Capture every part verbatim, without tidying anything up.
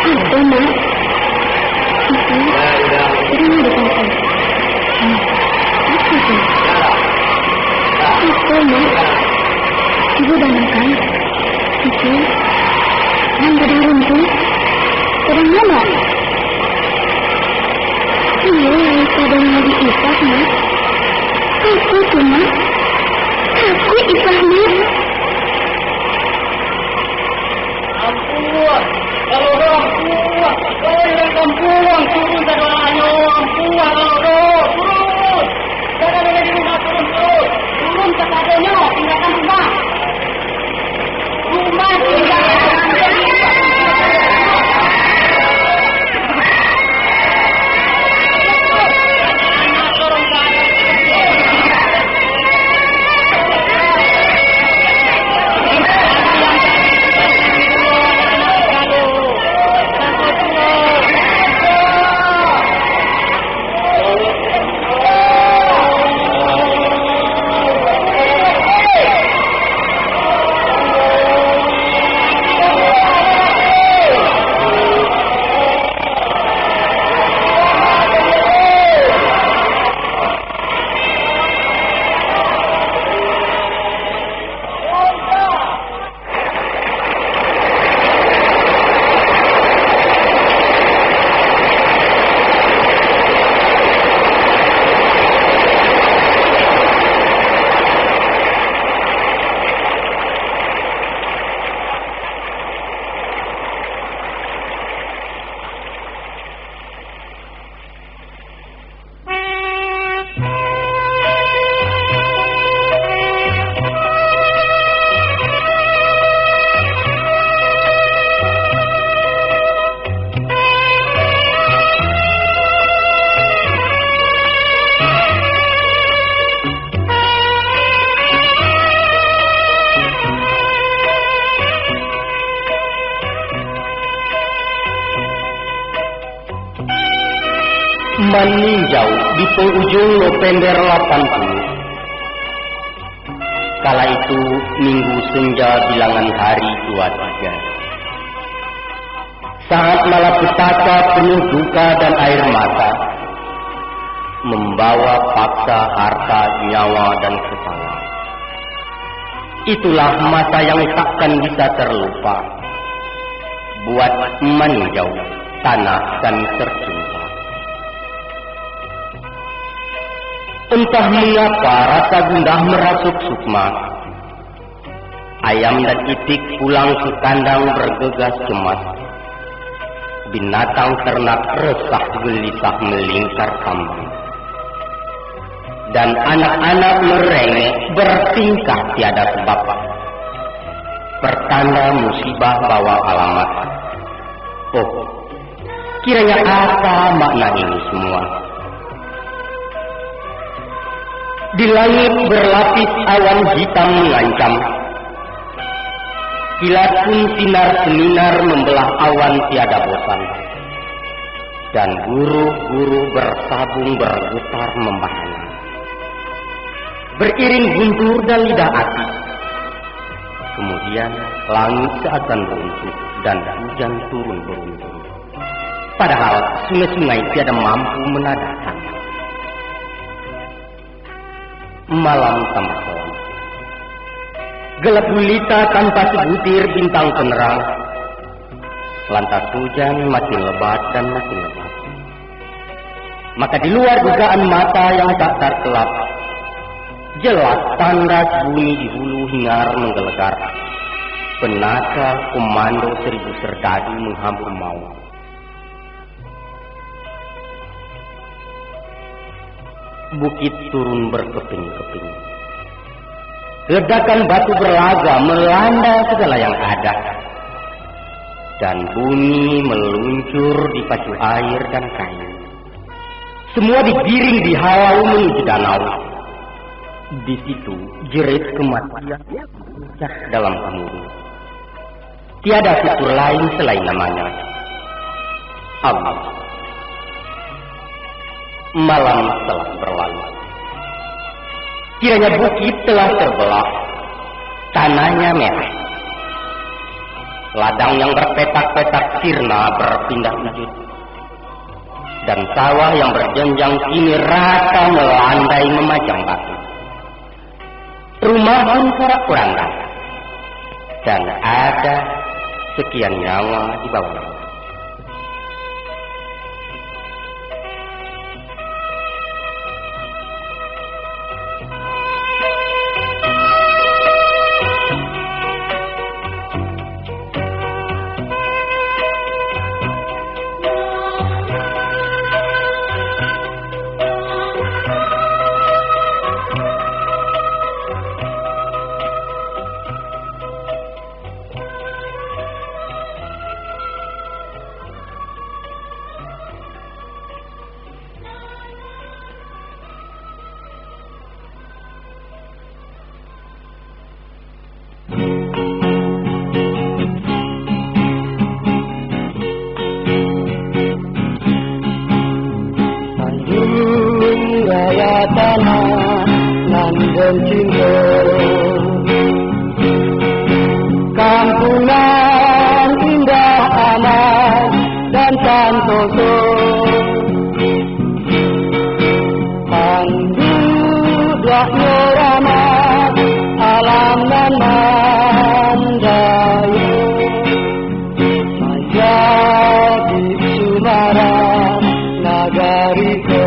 Apo, Mak? Itu, itu yang di bawah. Mak, apo tu? Apo, Mak? Ibu dah makan? Itu, nan gadang runtuang. Gadang nyo, Mak? Iyo, gadang Nabi Isa, Mak. Apo tu, Mak? Takuik Isa, Mak. Ampun, kalau doh, ampun, oi, urang kampuang, turun sadoanyo, ampun, kalau doh, turun, jangan ada di rumah, turun, turun, turun kasadonyo, tinggalkan rumah, rumah tinggalkan. Maninjau di pangujung November lapan puluh. Kala itu, minggu senja bilangan hari dua tiga. Saat malapetaka penuh duka dan air mata, membawa paksa harta, nyawa, dan kepala. Itulah masa yang takkan bisa terlupa buat Maninjau, tanah kami tercinta. Entah mengapa rasa gundah merasuk Sukma. Ayam dan itik pulang ke kandang bergegas cemas. Binatang ternak resah gelisah melingkar kambang. Dan anak-anak merengek bertingkah tiada sebab. Pertanda musibah bawa alamat. Oh, kiranya apa makna ini semua? Di langit berlapis awan hitam mengancam. Kilat pun sinar seminar membelah awan tiada bosan. Dan guruh-guruh bersabung bergetar membahana. Beriring guntur dan lidah api. Kemudian langit seakan runtuh dan hujan turun beruntun. Padahal sungai-sungai tiada mampu menadah tanah. Malam tambah kelam. Gelap gulita tanpa sebutir bintang penerang. Lantas hujan makin lebat dan makin lebat. Maka di luar dugaan mata yang tak terkelap, jelas tandas bunyi di hulu hingar menggelegar. Penakal komando seribu serdadu menghambur maut. Bukit turun berkeping-keping. Ledakan batu berlaga melanda segala yang ada. Dan bumi meluncur di pacu air dan kayu. Semua digiring dihalau menuju danau. Di situ jerit kematian pecah dalam gemuruh. Tiada fitur lain selain namanya Allah. Malam telah berlalu. Kiranya bukit telah terbelah, tanahnya merah. Ladang yang berpetak-petak sirna berpindah wujud, dan sawah yang berjenjang kini rata melandai memajang batu. Rumah pun porak-poranda, dan ada sekian nyawa di bawah. Tanjung Raya tanah nan den cinto, kampuang nan indah amat dan santoso. Panduduaknyo ramah, alam nan manjayo, manjadi sumarak nagari ko.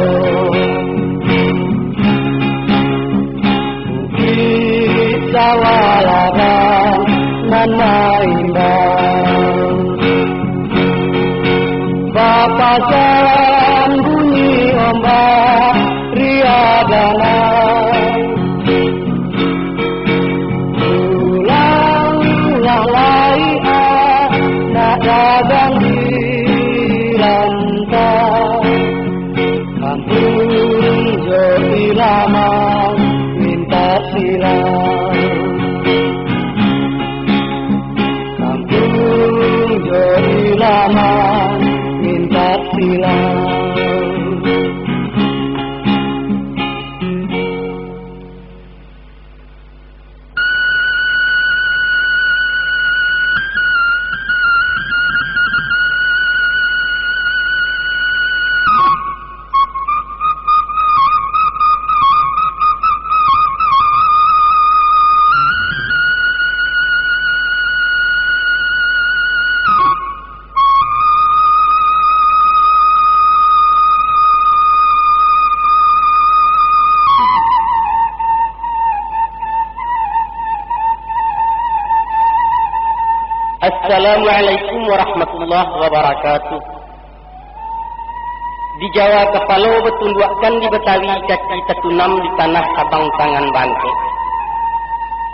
Bukik sawah ladang nan maimbau, bapasan bunyi ombak riak danau. Pulanglah lai, anak dagang di rantau. Kampuang jo ilaman mintak silang. Kampuang jo ilaman mintak silang. Assalamualaikum warahmatullahi wabarakatuh. Di Jawa kapalo batunduakkan, di Batawi kaki tatunam, di tanah abang tangan bangkek.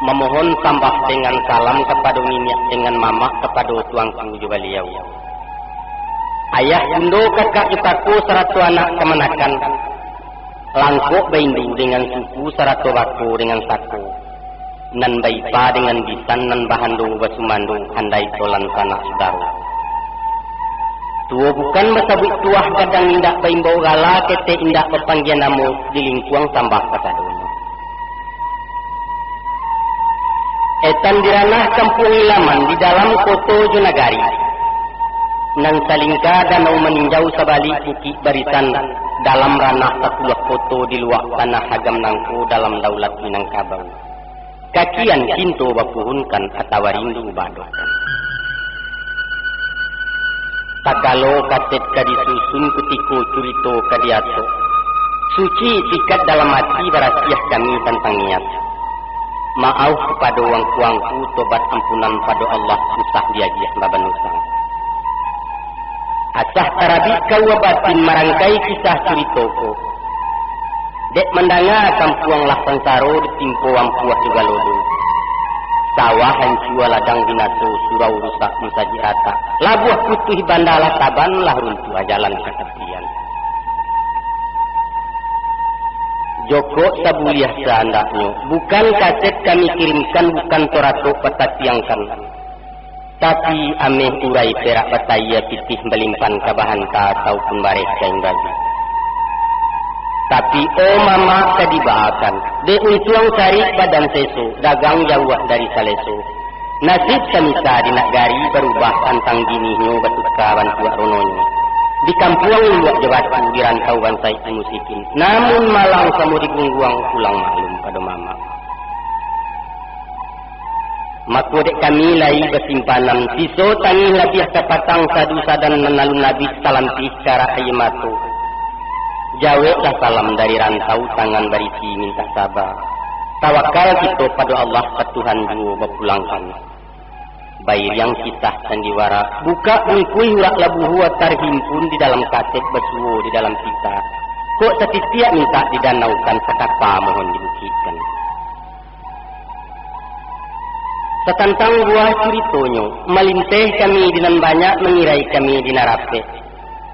Mamohon sambah dengan salam kapado niniak dengan mamak, kapado tuangku jo baliau. Ayah, bundo, kakak jo kako, sarato anak kamanakan. Langkok baindu dengan suku, sarato bako dengan sako. Nan baipa dengan bisan, nan bahando basumando, handai tolan sanak sudaro. Tuo bukan basabuik tuah, gadang indak baimbau gala, ketek indak bapanggia namo, di lingkuang sambah kasadonyo. Etan di ranah kampuang ilaman, di dalam koto jo nagari. Nan salingka danau maninjau, sabalik bukik barisan, dalam ranah sapuluah koto, di luak tanah agam nangko, dalam daulat Minangkabau. Kakian cinto bapuhunkan, atawa rindu baadokan. Takalo kaset ka disusun, kutiko curito ka diatok, suci itikat dalam ati, barasiah kami tantang niat. Maaf kapado wangku-wangku, tobat ampunan pado Allah, usah diagiah babanusang. Asah tarabik kaua batin, marangkai kisah curito ko. Dek mandanga kampuang lah sansaro, ditimpo ampuah jo galodo. Sawah hancua, ladang binaso, surau rusak, musajik ratak. Labuah putuih banda lah taban, lah runtuah jalan ka tapian. Jokok sabuliah saandaknyo, bukan kaset kami kirimkan, bukan toratok batasiangkan. Tapi, ameh urai perak batayia, pitih balimpan ka bahanta, ataupun bareh kain baju. Tapi, o mamak ka dibaakan, dek untuang sarik badan seso, dagang jauah dari saleso. Nasib samita di nagari barubah, tantang jinihnyo batuka bantuak rononyo. Di kampuang lumbuak jo batu, di rantau bansaik musikin. Namun malang samo digungguang, pulang maklum pado mamak. Mako dek kami lai basimpanan, siso tangih labiah kapatang, sadu sadan nan alun abih talampih karak aia mato. Jaweklah salam dari rantau, tangan barisi mintak saba. Tawakal kito pado Allah, ka Tuhan juo bapulangkan. Bairiang kisah sandiwara, bukak bungkuih urak labuhua, tarhimpun di dalam kaset, basuo di dalam pita. Kok satitiak mintak didanaukan, sakapa mohon dibukikkan. Satantang buah curitonyo, malinteh kami di nan banyak, mangirai kami di nan rapek.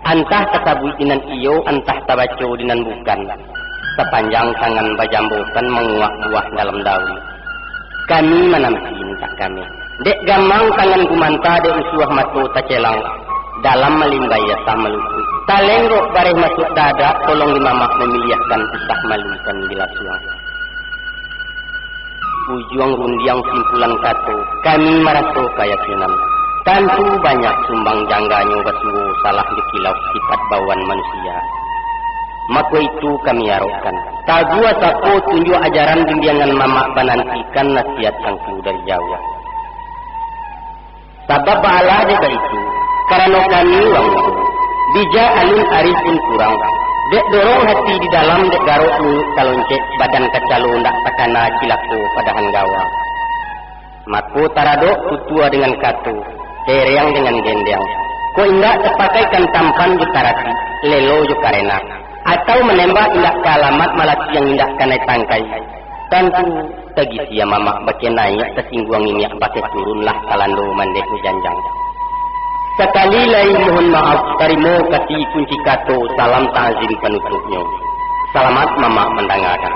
Antah tasabuik di nan iyo, antah tabaco di nan bukan. Sapanjang tangan bajambokan, manguak buah dalam daun. Kami mananti mintak kami. Dek gamang tangan gumanta, dek usuah mato tacelang. Dalam malimbai asah malukuik. Talenggok bareh masuak dadak, tolong di mamak mamiliahkan, usah malukan bilasuang. Ujuang rundiang simpulan kato, kami maraso kayakinan. Tantu banyak sumbang jangganyo, basuo salah jo kilauk, sifat bawaan manusia. Mako itu kami arokkan. Taguah sapo tunjuak ajaran, bimbiangan mamak banantikan, nasihat sangku dari jauah. Sabab baalah dek baitu, karano kami urang mudo, bijak alun arih pun kurang, dek dorong hati di dalam, dek garok lunuik taloncek, badan kacalo ndak takana, cilako padahan gawa. Mako taradok tutua dengan kato, hereang dengan gendeang. Kok indak tapakaikan tampan jo taratik, lelo jo karena, atau manembak indak ka alamat, malatiang indak kanai tangkai, tantu tagisia mamak bakeh naiak, tasingguang niniak bakeh turun, lah talando mandeh jo janjang. Sakali lai mohon maaf, tarimo kasih kunci kato, salam ta'zim panutupnyo. Salamat mamak mandangakan.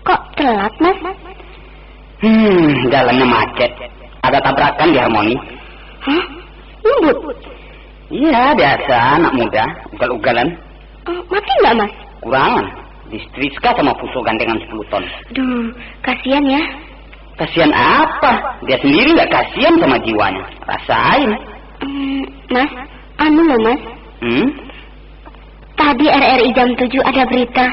Kok telat, Mas? Hmm, jalannya macet. Ada tabrakan di Harmoni. Hah? Ngebut? Iya, biasa, anak muda, ugal-ugalan. Eh, mati nggak, Mas? Kurang. Distriska sama Fuso gandengan sepuluh ton. Duh, kasihan ya. Kasihan apa? Dia sendiri nggak kasihan sama jiwanya. Rasain. Hmm, Mas, anu loh, Mas. Hmm? Tadi R R I jam tujuh ada berita.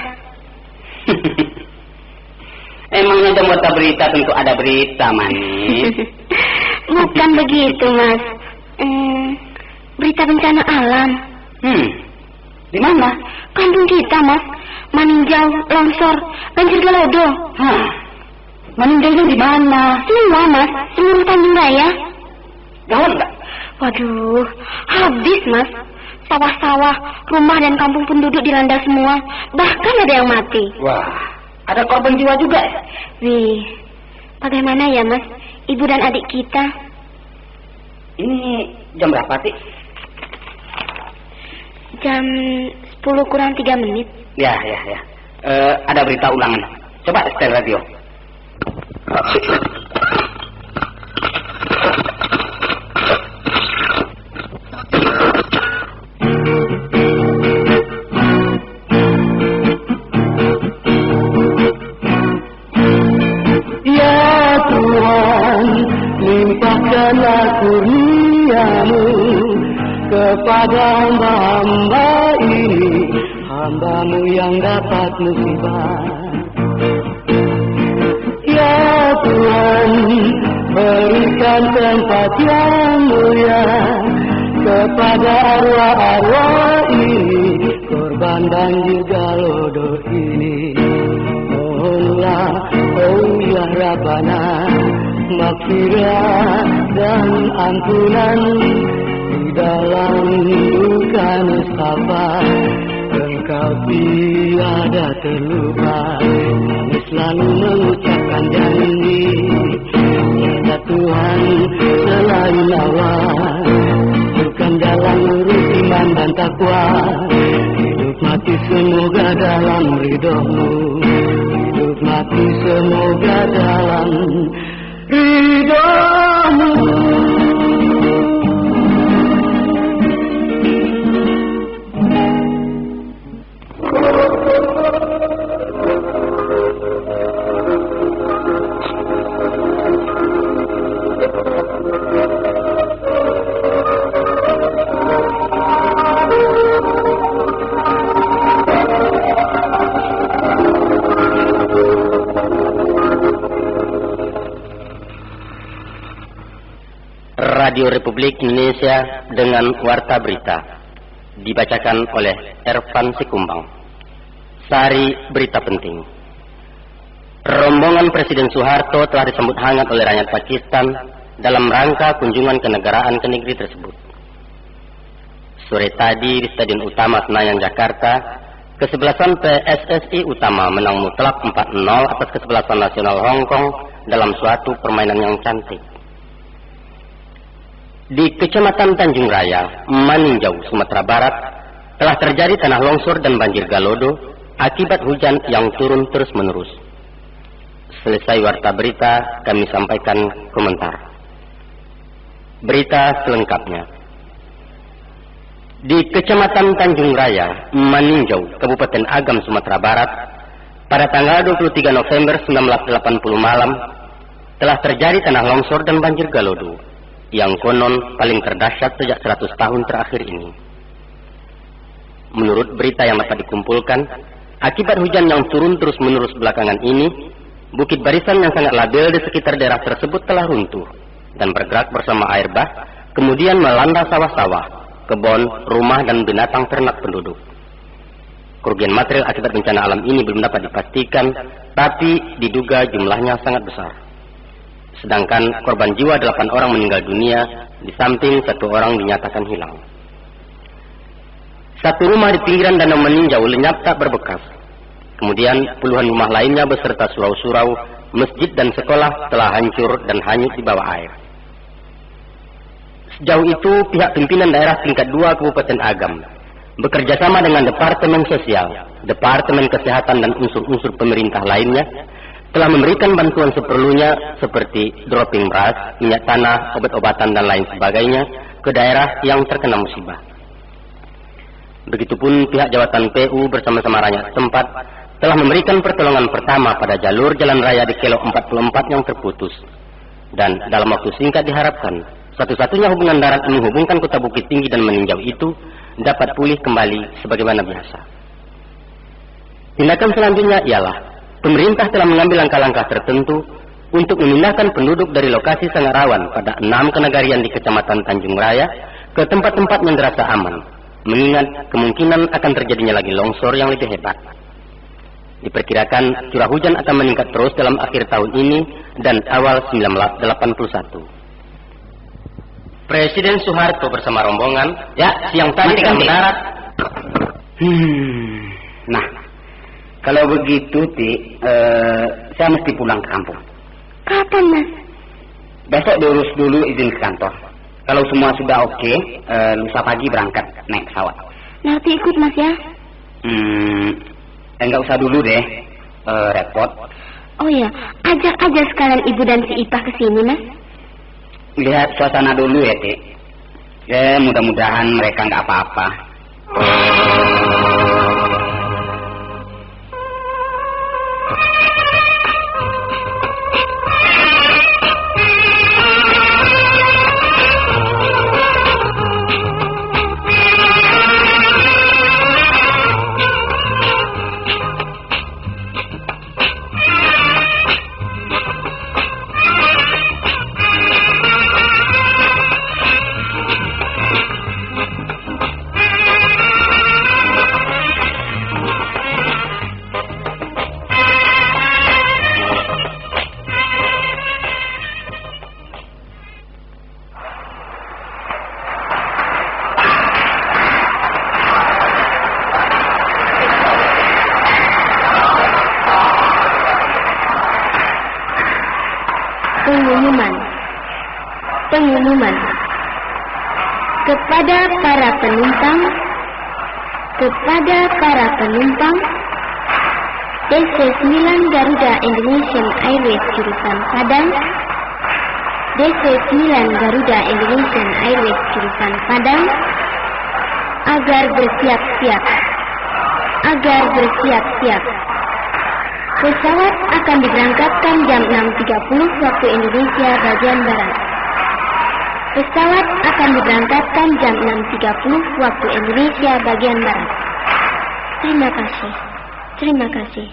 Emangnya jam berita tentu ada berita, manis? Bukan begitu, Mas. Hmm, berita bencana alam. Hmm, di mana? Kampung kita, Mas. Maninjau, longsor, banjir galodo. Hah? Maninjaunya di mana? Semua, Mas. Seluruh Tanjung Raya. Gawat nggak? Waduh, habis, Mas. Sawah-sawah, rumah dan kampung penduduk dilanda semua. Bahkan ada yang mati. Wah, ada korban jiwa juga ya? Wih, bagaimana ya, Mas? Ibu dan adik kita. Ini jam berapa, Tik? Jam sepuluh kurang tiga menit. Ya, ya, ya. Eh, ada berita ulangan. Coba setel radio. Ya Tuhan, limpahkanlah kurnia-Mu kepada hamba-hamba ini, hamba-Mu yang dapat musibah. Ya Tuhan, berikan tempat yang mulia kepada arwah-arwah ini, korban banjir Galodo ini. Mohonlah, oh ya Rabbana, maghfirah dan ampunan di dalam duka nestapa. Engkau tiada terlupa, kami selalu mengucapkan janji. Tiada Tuhan selain Allah, bukan jalan lurus iman dan takwa. Hidup mati semoga dalam ridho-Mu, hidup mati semoga dalam ridho-Mu. Radio Republik Indonesia dengan Warta Berita, dibacakan oleh Ervan Sikumbang. Sari berita penting. Rombongan Presiden Soeharto telah disambut hangat oleh rakyat Pakistan dalam rangka kunjungan kenegaraan ke negeri tersebut. Sore tadi di Stadion Utama Senayan, Jakarta, kesebelasan P S S I Utama menang mutlak empat nol atas kesebelasan Nasional Hong Kong dalam suatu permainan yang cantik. Di Kecamatan Tanjung Raya, Maninjau, Sumatera Barat, telah terjadi tanah longsor dan banjir Galodo akibat hujan yang turun terus-menerus. Selesai warta berita, kami sampaikan komentar. Berita selengkapnya. Di Kecamatan Tanjung Raya, Maninjau, Kabupaten Agam, Sumatera Barat, pada tanggal dua puluh tiga November sembilan belas delapan puluh malam, telah terjadi tanah longsor dan banjir Galodo, yang konon paling terdahsyat sejak seratus tahun terakhir ini. Menurut berita yang dapat dikumpulkan, akibat hujan yang turun terus-menerus belakangan ini, bukit barisan yang sangat labil di sekitar daerah tersebut telah runtuh dan bergerak bersama air bah, kemudian melanda sawah-sawah, kebun, rumah, dan binatang ternak penduduk. Kerugian material akibat bencana alam ini belum dapat dipastikan, tapi diduga jumlahnya sangat besar. Sedangkan korban jiwa delapan orang meninggal dunia, di samping satu orang dinyatakan hilang. Satu rumah di pinggiran Danau Maninjau lenyap tak berbekas. Kemudian, puluhan rumah lainnya beserta surau-surau, masjid, dan sekolah telah hancur dan hanyut di bawah air. Sejauh itu, pihak pimpinan daerah tingkat dua Kabupaten Agam bekerjasama dengan Departemen Sosial, Departemen Kesehatan, dan unsur-unsur pemerintah lainnya telah memberikan bantuan seperlunya seperti dropping beras, minyak tanah, obat-obatan, dan lain sebagainya ke daerah yang terkena musibah. Begitupun pihak jawatan P U bersama-sama rakyat setempat telah memberikan pertolongan pertama pada jalur jalan raya di Kelok empat puluh empat yang terputus. Dan dalam waktu singkat diharapkan, satu-satunya hubungan darat yang menghubungkan Kota Bukittinggi dan Maninjau itu dapat pulih kembali sebagaimana biasa. Tindakan selanjutnya ialah, pemerintah telah mengambil langkah-langkah tertentu untuk memindahkan penduduk dari lokasi sangat rawan pada enam kenagarian di Kecamatan Tanjung Raya ke tempat-tempat yang dirasa aman, mengingat kemungkinan akan terjadinya lagi longsor yang lebih hebat. Diperkirakan curah hujan akan meningkat terus dalam akhir tahun ini dan awal sembilan belas delapan puluh satu. Presiden Soeharto bersama rombongan, ya, siang tadi matikan, telah Ti. Mendarat. Hmm, nah, kalau begitu, Ti, eh, saya mesti pulang ke kampung. Kapan, Mas? Besok diurus dulu izin ke kantor. Kalau semua sudah oke, eh, lusa pagi berangkat naik pesawat. Nah, Uti ikut, Mas, ya. Hmm, enggak usah dulu deh, eh, repot. Oh iya, ajak aja sekalian Ibu dan si Ipah ke sini, Mas. Lihat suasana dulu ya, Ti. Ya, mudah-mudahan mereka nggak apa-apa. Pengumuman. Pengumuman. Kepada para penumpang, kepada para penumpang, D C sembilan Garuda Indonesian Airways jurusan Padang, D C sembilan Garuda Indonesian Airways jurusan Padang, agar bersiap-siap. Agar bersiap-siap. Pesawat akan diberangkatkan jam enam tiga puluh waktu Indonesia bagian Barat. Pesawat akan diberangkatkan jam enam tiga puluh waktu Indonesia bagian Barat. Terima kasih. Terima kasih.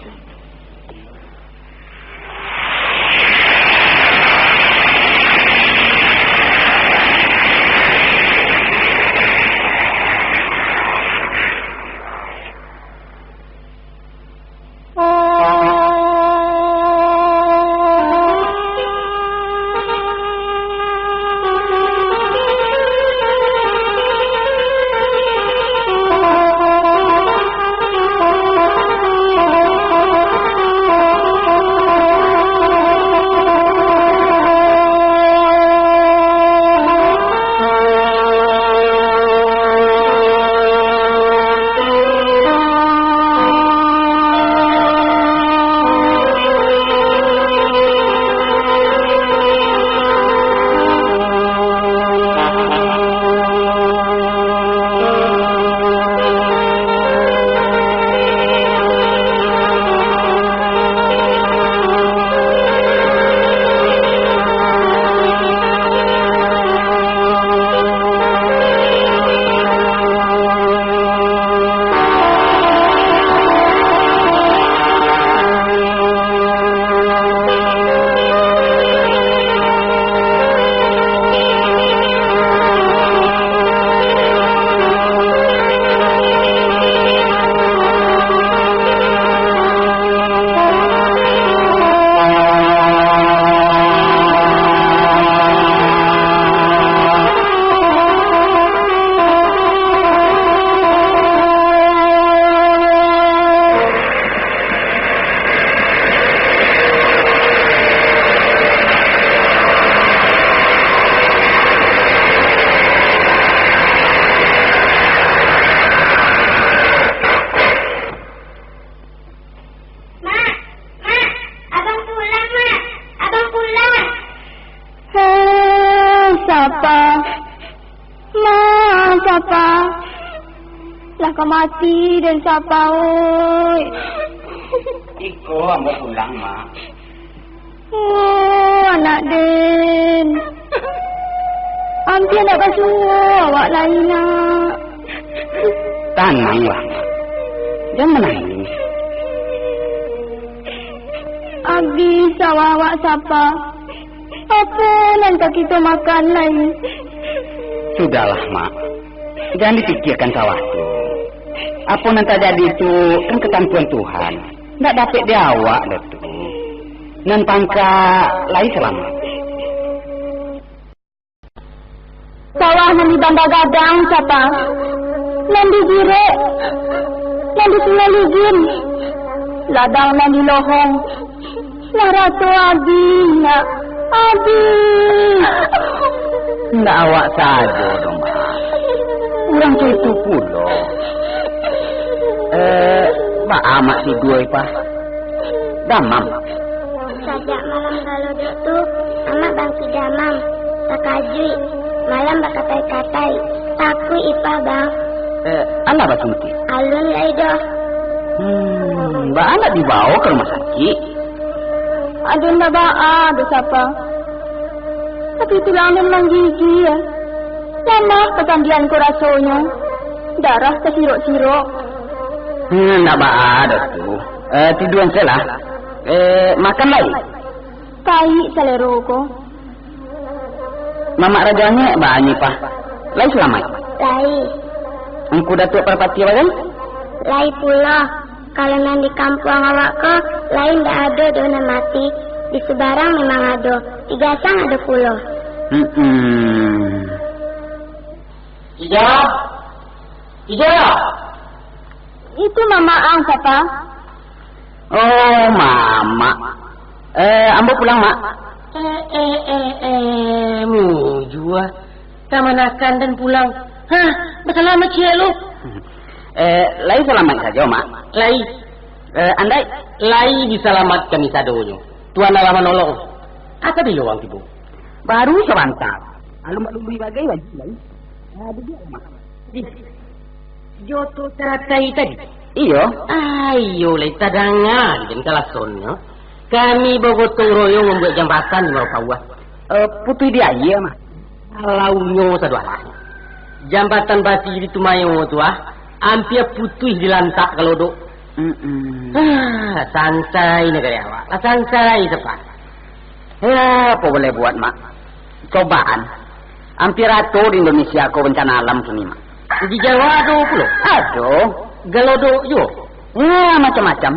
Mak, Mak, abang pulang, Mak. Abang pulang. Hei, Sapa? Ma, Sapa? Lah ka mati den, Sapa, oi. Iko ambo pulang, Mak. Oh, anak den. Ampia ndak basuo awak lai, nak. Tananglah, Mak. Jan manangih. Abih sawah awak, Sapa. Apo nan ka kito makan lai? Sudahlah, Mak. Jan dipikiakan sawah tu. Apo nan tajadi tu kan katantuan Tuhan. Ndak dapek di awak doh tu. Nan pangka lai salamaik. Sawah nan di Banda Gadang, Sapa. Nan di Girek, nan di Sungai Ligin, ladang nan di Lohong, lah raso abih, nak. Abih. Ndak awak sajo doh, Mak. Urang caitu pulo. Eh, baa Mak tidua, Ipah? Damam? Sajak malam galodok tu, Amak bangkik damam, takajuik, malam bakatai-katai, takuik Ipah, Bang. Eh, alah basuntik? Alun lai doh. Hmm, baa ndak dibawo ka rumah sakik? Aden ndak baa doh, Sapa. Tapi tulang den manggigia. Lamah pasandian ko rasonyo. Darah tasirok-sirok. Hmm, ndak baa doh tu. Eh, tidua se lah. Eh, makan lai? Paik salero ko. Mamak Rajo Angek baa nyo, Pah? Lai salamaik? Lai. Angku Datuak Parpatiah bagai? Lai pulo. Kalau nan di kampuang awak ko, lai ndak ado doh nan mati. Di Subarang memang ado, di Gasang ado pulo. Hmm. Ija? Ija? Itu mamak ang, Sapa. Oh, mamak. Eh, ambo pulang, Mak. Eh, eh, eh, eh, mujua. Kamanakan den pulang? Hah, basalamaik ciek lu? Eh, lai salamaik sajo, Mak. Lai. Eh, andai? Lai disalamatkan sadonyo. Tuhan Allah manolong. Asa bilo urang tibo? Baru sabanta. Alun balului bagai baju lai. Ah, duduak, Mak. Di, jo tu caratai tadi? Iyo. Ayo lai tadanga di den kalasonnyo. Kami bagotong royong mambuek jambatan di Marapauah. Eh, putuih di aia, Mak. Kalaunyo sadoalahnyo. Jambatan basi di Tumayo tu, ah, ampia putuih dilantak galodok. Mm-mm. Ah, sansai nagari awak. Lah sansai, Sapa. Ya, apo boleh buat, Mak. Cobaan. Ampia rato di Indonesia ko bencana alam kini, Mak. Di Jawa ado pulo? Ado. Galodok juo? Ya, macam-macam.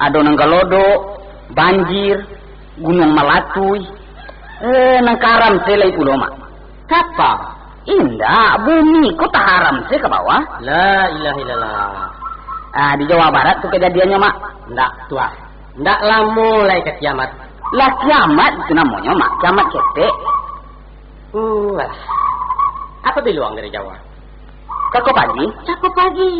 Ado nan galodok, banjir, gunuang malatui. Eh, nan karam se lai pulo, Mak. Kapa? Indak, bumi ko taharam se ka bawah. La ilaha illallah. Ah, di Jawa Barat tu kajadiannyo, Mak. Ndak, Tuah. Ndak lamo lai ka kiamat. Lah kiamat itu namonyo, Mak. Kiamat ketek. Hmm, alah. Apo bilo ang dari Jawa? Kako pagi. Kako pagi.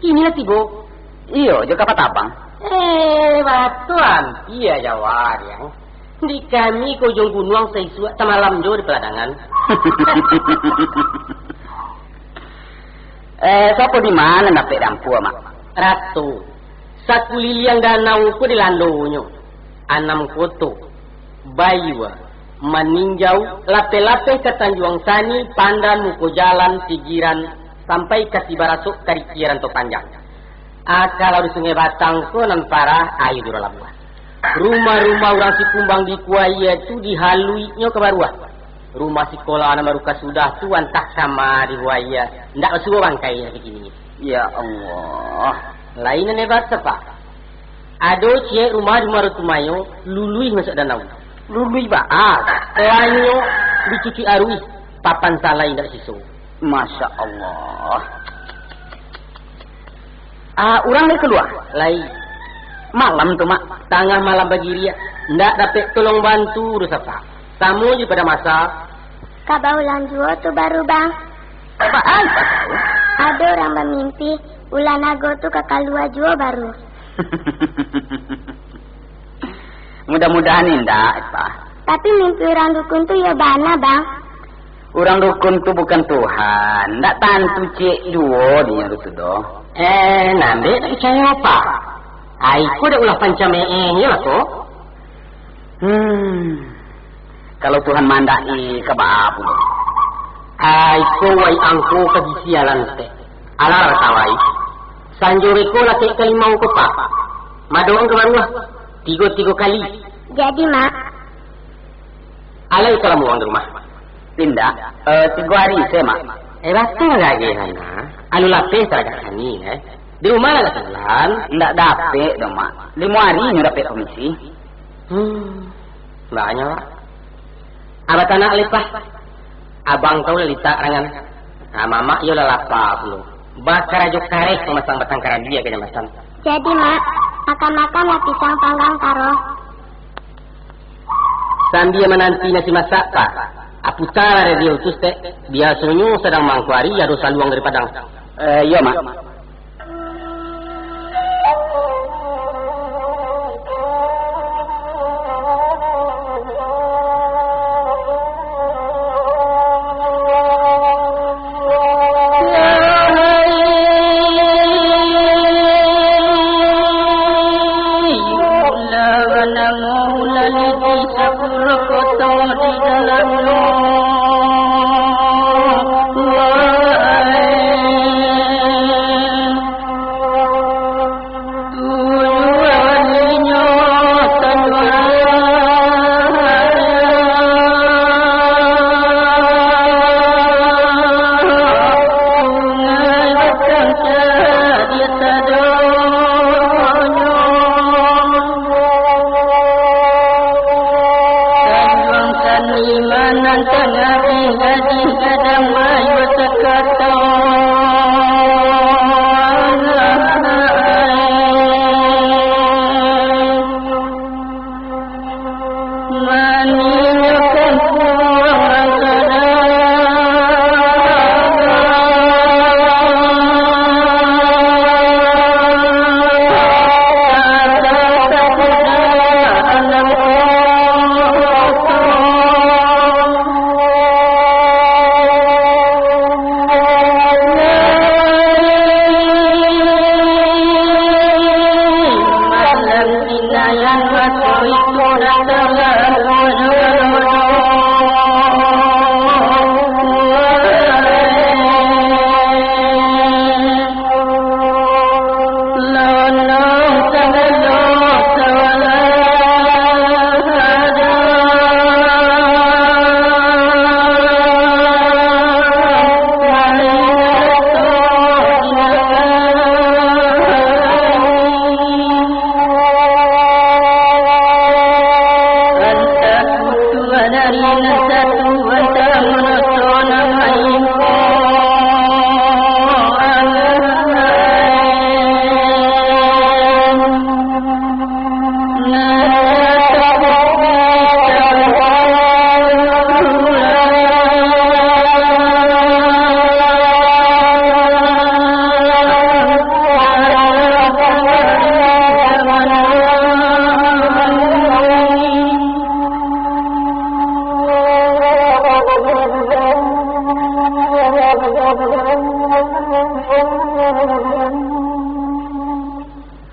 Kini lah tibo. Iyo, jo kapa tabang. Eh, batua ampia Jawa, Riang. Di kami ka ujuang gunuang saisuak samalam jo di Paladangan. Eh, sapo di ma nan dapek dampu, Mak? Rato. Sakuliliang danau ko dilandonyo anam koto, Bayua, Maninjau, lapeh-lapeh ka Tanjuang Sani, Pandan, Muko Jalan, Sigiran, sampai ka Sibarasok, Kariki, Rantau Panjang. Ah, kalau di Sungai Batang ko nan parah, aia di Urang Labuah. Rumah-rumah urang Sikumbang di Kuaia tu dihaluinyo ka baruah. Rumah sikolah nan baru ka sudah tu antah kama di Kuaia, ndak basuo bangkai sampai kini. Ya Allah. Lain nan hebat, Sapa? Ado ciek rumah di Muaro Tumayo, luluih masuak danau. Luluih baa? Lainyo dicucuik aruih, papan salai indak siso. Masya Allah. Ah, urang lai kalua? Lai. Malam tu, Mak? Tangah malam bagiriak. Ndak dapek tolong bantu doh, Sapa. Samo jo pado masa. Ka baulang juo tu baru, Bang. Baa, Ipah tahu? Ado urang bamimpi, ulah nago tu ka kalua juo baru. Mudah-mudahan indak, Ipah. Tapi mimpi urang dukun tu iyo bana, Bang. Urang dukun tu bukan Tuhan, ndak tantu ciek juo dinyo tu doh. Eh, nan dek ndak picayo, Pah? Ai ko dek ulah pancam-ee, iyolah ko? Hmm. Kalau Tuhan mandaki ka baa pulo? Ai ko wai angko ka bisi alantek. Alah lah tawai. Sanjo beko lakek kalimau ko, Pah. Madoan ka baruah. Tigo-tigo kali. Jadi, Mak. Alai ka lamo urang di rumah? Indak. Eh, tigo ari se, Mak. Eh, batua gageh bana. Anu lapeh taragak kami, eh. Di rumah lah sabulan. Indak dapek doh, Mak. Limo ari nyo dapek komisi. Hmm. Banyak, Mak. Abah tanak lipah. Abang tahu lah litak rangan. Nah, mamak iyo lah lapa pulo. Bakarajo kareh mamasang batang karambia ka jambatan. Jadi, Mak, makan-makanlah pisang panggang taro. Sambia mananti nasi masak, Pak. Ah, puta radio tu, Stek. Biasonyo sadang mangko ari ado saluang dari Padang. Eh, iyo, Mak.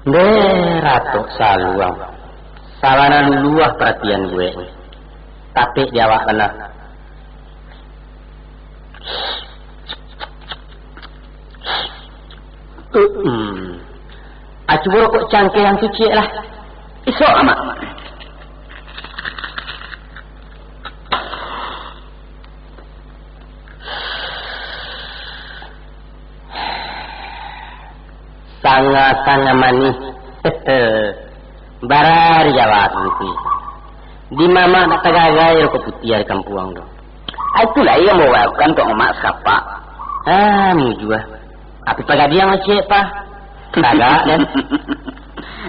Beratok saluang. Sabana luluah paratian buek ni. Tapek di awak bana. Hmm. Ah, cubo rokok cangkeh yang tu ciek lah. Isok, Amak. Sanga-sanga manih. Bara di Jawa tu. Di mamak nak tagagai rokok putiah di kampuang tu. Ah, itulah yang bawakan tu Amak sakapak. Ah, mujua. Api pagadiang ciek, Pak. Tagak, kan?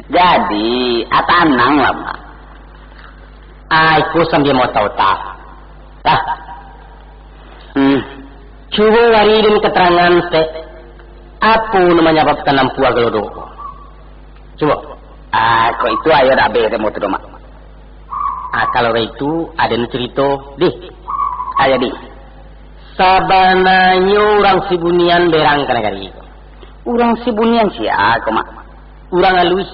Jadi, ah, tanang lah, Mak. Ah, iko sambil mau tahu tah. Tah. Hmm. Cubo wari den keterangan, Tek. Apo nan manyababkan ampua galodok ko? Cubo. Ah, kok itu ayo dak abih temu tu, Mak. Ah, kalau itu, aden cerito, dih. Ayo, dih. Sabananyo urang Sibunian berang ka nagari ko. Urang Sibunian sia ko, Mak? Urang aluih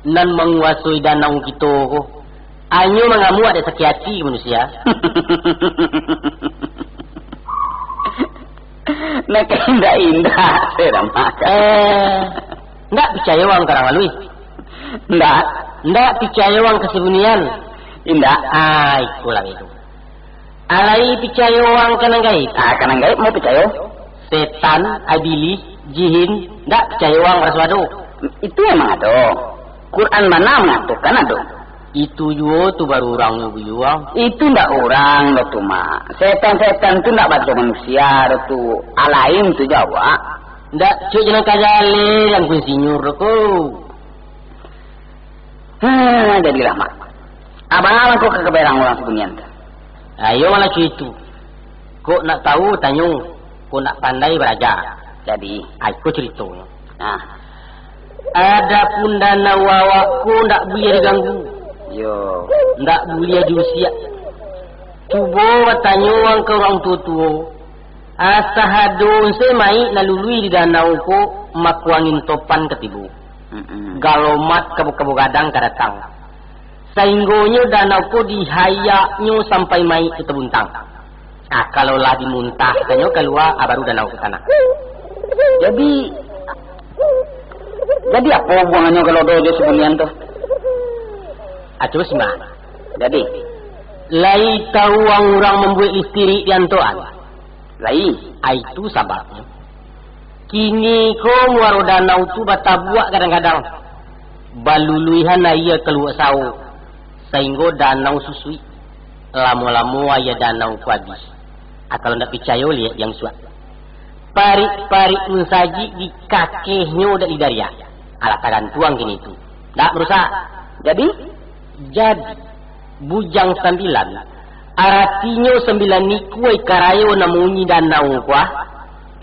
nan manguasoi danau kito ko. Anyo mangamuak dek sakik ati manusia. Nak ka indak-indak, saya dah makan. Eh, ndak picayo wang ka urang aluih? Ndak. Ndak picayo wang ka Sibunian? Indak. Ah, ikolah itu. Alai picayo wang ka nan gaib? Ah, ka nan gaib mau picayo? Setan, ibilih, jihin, ndak picayo wang ka rasul ado? Itu emang ado. Quran bana mangatokan ado. Itu juo tu baru urang nyo bujuang. Itu ndak urang doh tu, Mak. Setan-setan tu ndak batua manusia doh tu. Alain tu jo awak. Ndak cuk jalan kajale yang kun sinyur doh ko. Hmm, jadilah, Mak. Abah mangko ka kaberang urang Sibunian tu. Ayo malah cuitu. Kok nak tahu, tanyo. Kok nak pandai, baraja. Jadi, ah, iko caritonyo. Nah, adapun danau awak ko ndak buliah diganggu. Yo. Ndak buliah diusiak. Cubo batanyo ang ka urang tuo-tuo. Asa ado se mayik nan luluih di danau ko, mako angin topan ka tibo. Mm-mm. Galomat kabo-kabo gadang ka datang. Sainggonyo danau ko dihayaknyo sampai mayik tu tabuntang. Ah, kalau lah dimuntahkannyo kalua, ah, baru danau ko tanang. Jadi, jadi apo hubungannyo kalau ado jo si bunian tu? Ah, cubo simak. Jadi, lai tahu ang urang mambuek listirik di Antoan? Lai. Ah, itu sababnyo. Kini ko muaro danau tu batabuak kadang-kadang. Baluluihan aia kaluak sawo, sainggo danau susuik. Lamo-lamo aia danau ko abih. Ah, kalau ndak picayo, liek yang suak. Parik-parik musajik dikakehnyo dek lidah riak. Alah tagantuang kini tu. Ndak barusak. Jadi? Jadi, Bujang Sambilan, aratinyo sambilan ikua ika rayo nan maunyi danau ko, ah,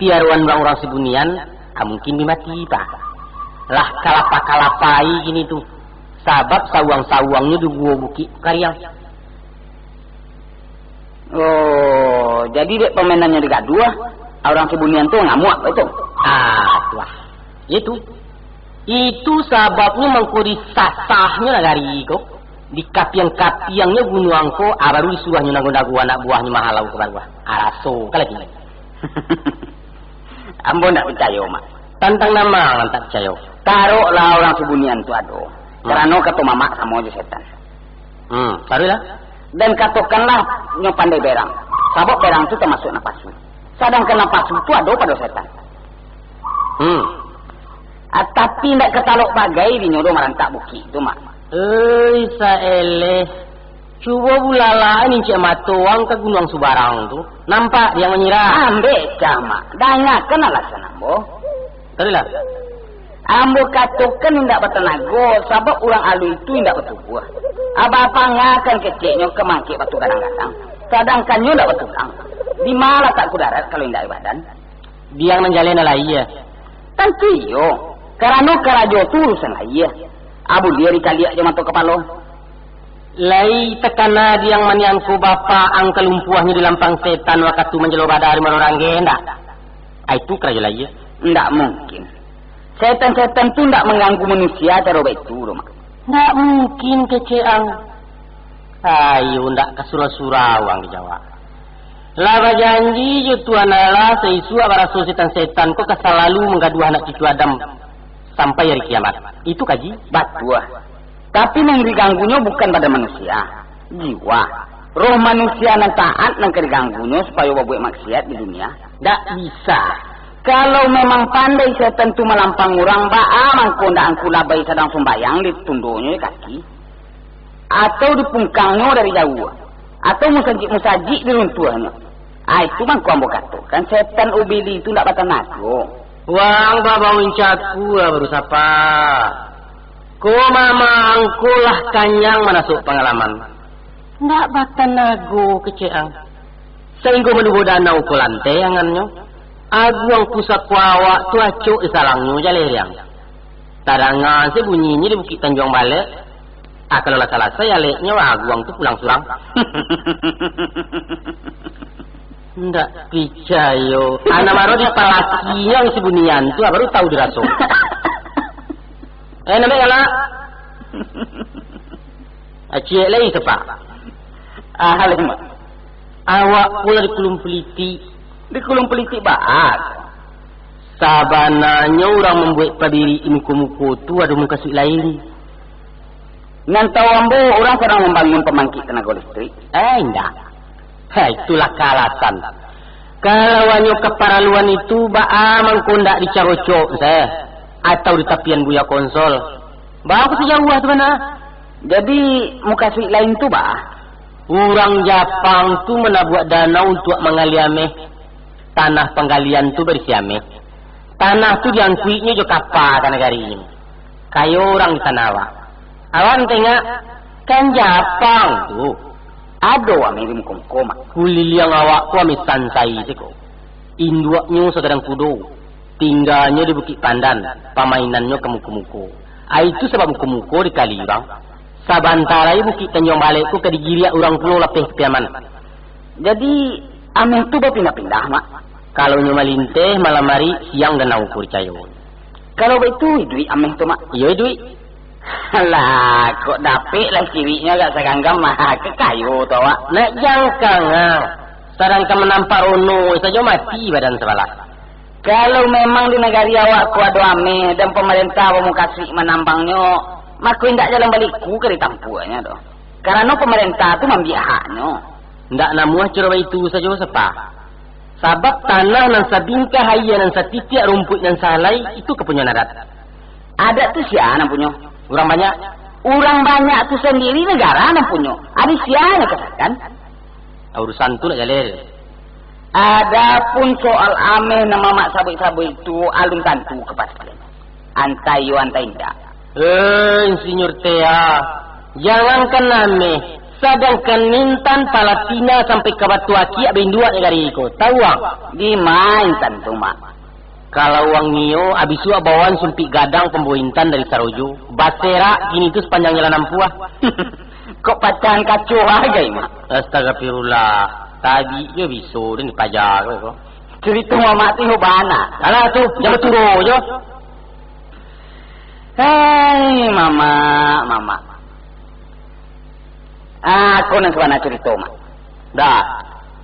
piaroan urang-urang si bunian, ah, mungkin bi mati, Pak. Lah kalapa-kalapai kini tu, sabab sawuang-sawuangnyo di guo bukik kariang. Oh, jadi dek pamainannyo digaduah, urang si bunian tu ngamuak, batua? Ah, tu ah. Itu. Itu sababnyo mangko disasahnyo nagari ko, dikapiang-kapiangnyo gunuang ko, ah, baru disuruahnyo nago-nago anak buahnyo mahalau ka baruah. Ah, raso ka lagi. Ambo ndak picayo, Mak. Tantang nan ma nan tak picayo? Taroklah urang si bunian tu ado. Hmm. Karano kato mamak samo jo setan. Hmm, taruihlah. Dan katokanlah nyo pandai berang. Sabab berang tu tamasuak napasu. Sadangkan napasu tu ado pado setan. Hmm. Ah, tapi ndak katalok bagai dinyo doh marantak bukik tu, Mak. Oi, saeleh. Cubo bulalakan incek mato ang ka Gunuang Subarang tu. Nampak dek ang manyirah? Ambek kah, Mak. Dangakan alasan ambo. Taruihlah. Ambo katokan indak batanago, sabab urang aluih tu indak batubuah. Abah pangakan keceknyo ka mangkek batu gadang-gadang, sadangkan nyo indak batulang. Di ma latak kudarat kalau indak di badan? Biang nan jaleh nan lahia. Tantu iyo, karano karajo tu urusan lahia. Abu liar dikaliak jo mato kapalo. Lai takana diang maniangko bapak ang kalumpuahnyo di lampang setan wakatu manjalo bada di Muaro Ranggeh, ndak? Ai tu karajo lahia. Ndak mungkin. Setan-setan tu ndak mangganggu manusia caro baitu doh, Mak. Ndak mungkin kecek ang. Ayo, ndak ka surau-surau ang dijawab. Lah bajanji jo Tuhan Allah, saisuak baraso setan-setan ko ka salalu manggaduah anak cucu Adam sampai ari kiamat. Itu kaji? Batua. Tapi nan diganggunyo bukan badan manusia, jiwa. Roh manusia nan taat nan ka diganggunyo supayo babuek maksiat di dunia. Ndak bisa. Kalau memang pandai setan tu malampang urang, baa mangko ndak angku labai sadang sumbayang ditundonyo kaki? Atau dipungkangnyo dari jauah, atau musajik-musajik diruntuahnyo. Ah, itu mangko ambo katokan, setan ubili itu ndak batanago. Wang babau incaku, ah, baru sapa. Ko mama angko lah kanyang manasuak pangalaman. Ndak batanago kecek ang. Sainggo manubo danau ko lanteh angannyo. Aguang pusako awak tu acok di salangnyo jaleh riang. Tadanga se bunyinyo di Bukik Tanjuang Balek. Ah, kalau lah salasai aleknyo, aguang tu pulang surang. Ndak picayo. Anak maro dipalakinyo si bunian tu, ah, baru tahu diraso. Eh, nambah galak. Aciek lai sepak. Ah, halai, Mak. Awak pula di Kulun Pelitik. Di Kulun Pelitik baa? Sabananyo urang mambuek pabirik di muko-muko tu ado mukasuik lain. Nan tahu ambo, urang sadang mambangun pambangkik tanago listrik. Eh, indak. Heh, itulah ka alasan. Kalau hanyo kaparaluan itu, baa mangko ndak di Carocok, seh? Atau di tapian Buya Konsol? Baa ka sajauah tu bana? Jadi, mukasuik lain tu baa? Urang Japang tu manabuak danau untuak manggali ameh. Tanah panggalian tu barisi ameh. Tanah tu diangkuiknyo jo kapa ka nagari ini. Kayo urang di tanah awak. Awak tengok, kan Japang tu. Ado ameh di muko-muko, Mak. Kuliliang awak ko ameh sansai siko. Induaknyo sagadang kudo, tingganyo di Bukik Pandan, pamainannyo ka muko-muko. Ai tu sabab muko-muko dikali urang. Sabanta lai Bukik Tanjuang Balek ko ka digiriak urang pulo lapeh ka Piaman. Jadi, ameh tu bapindah-pindah, Mak? Kalau nyo malinteh malam ari, siang danau ko dicayo. Kalau baitu, iduik ameh tu, Mak? Iyo, iduik. Alah, kok dapek lah ciwiknyo agak saganggam, mah, ka kayo tu awak. Nak jangkang, ah. Sadangkan manampak rono sajo mati badan sabalah. Kalau memang di nagari awak ko ado ameh, dan pamarentah bamukasuik manambangnyo, mako indak jalan baliku ka ditampuaknyo tu. Karano pamarentah tu mambiak haknyo. Ndak namuah caro baitu sajo, Sapa. Sabab tanah nan sabingkah, aia nan satitiak, rumpuik nan sahalai, itu kapunyoan adat. Adat tu sia nan punyo? Urang banyak. Urang banyak tu sandiri nagara nan punyo. Ari sia nan kasakan? Urusan tu nak jaleh. Adapun soal ameh nan mamak sabuik-sabuik tu, alun tantu kapastian. Antai iyo, antai indak. Eh, Insinyur Tea, jangankan ameh, sadangkan intan palatina sampai ka Batu Akiak bainduak nagari ko. Tahu ang? Di ma intan tu, Mak? Kalau ang nio, abih suak bawaan sumpik gadang pambawa intan dari Sarojo. Baserak kini tu sapanjang jalan ampuah. Kok pacahan kaco agai, Mak? Astagfirullah. Tadi jo biso den dipaja ko. Curito mamak tu iyo bana. Alah tu, jan baturo jo. Hai, mamak, mamak. Ah, ko nan sabana curito, Mak. Dah.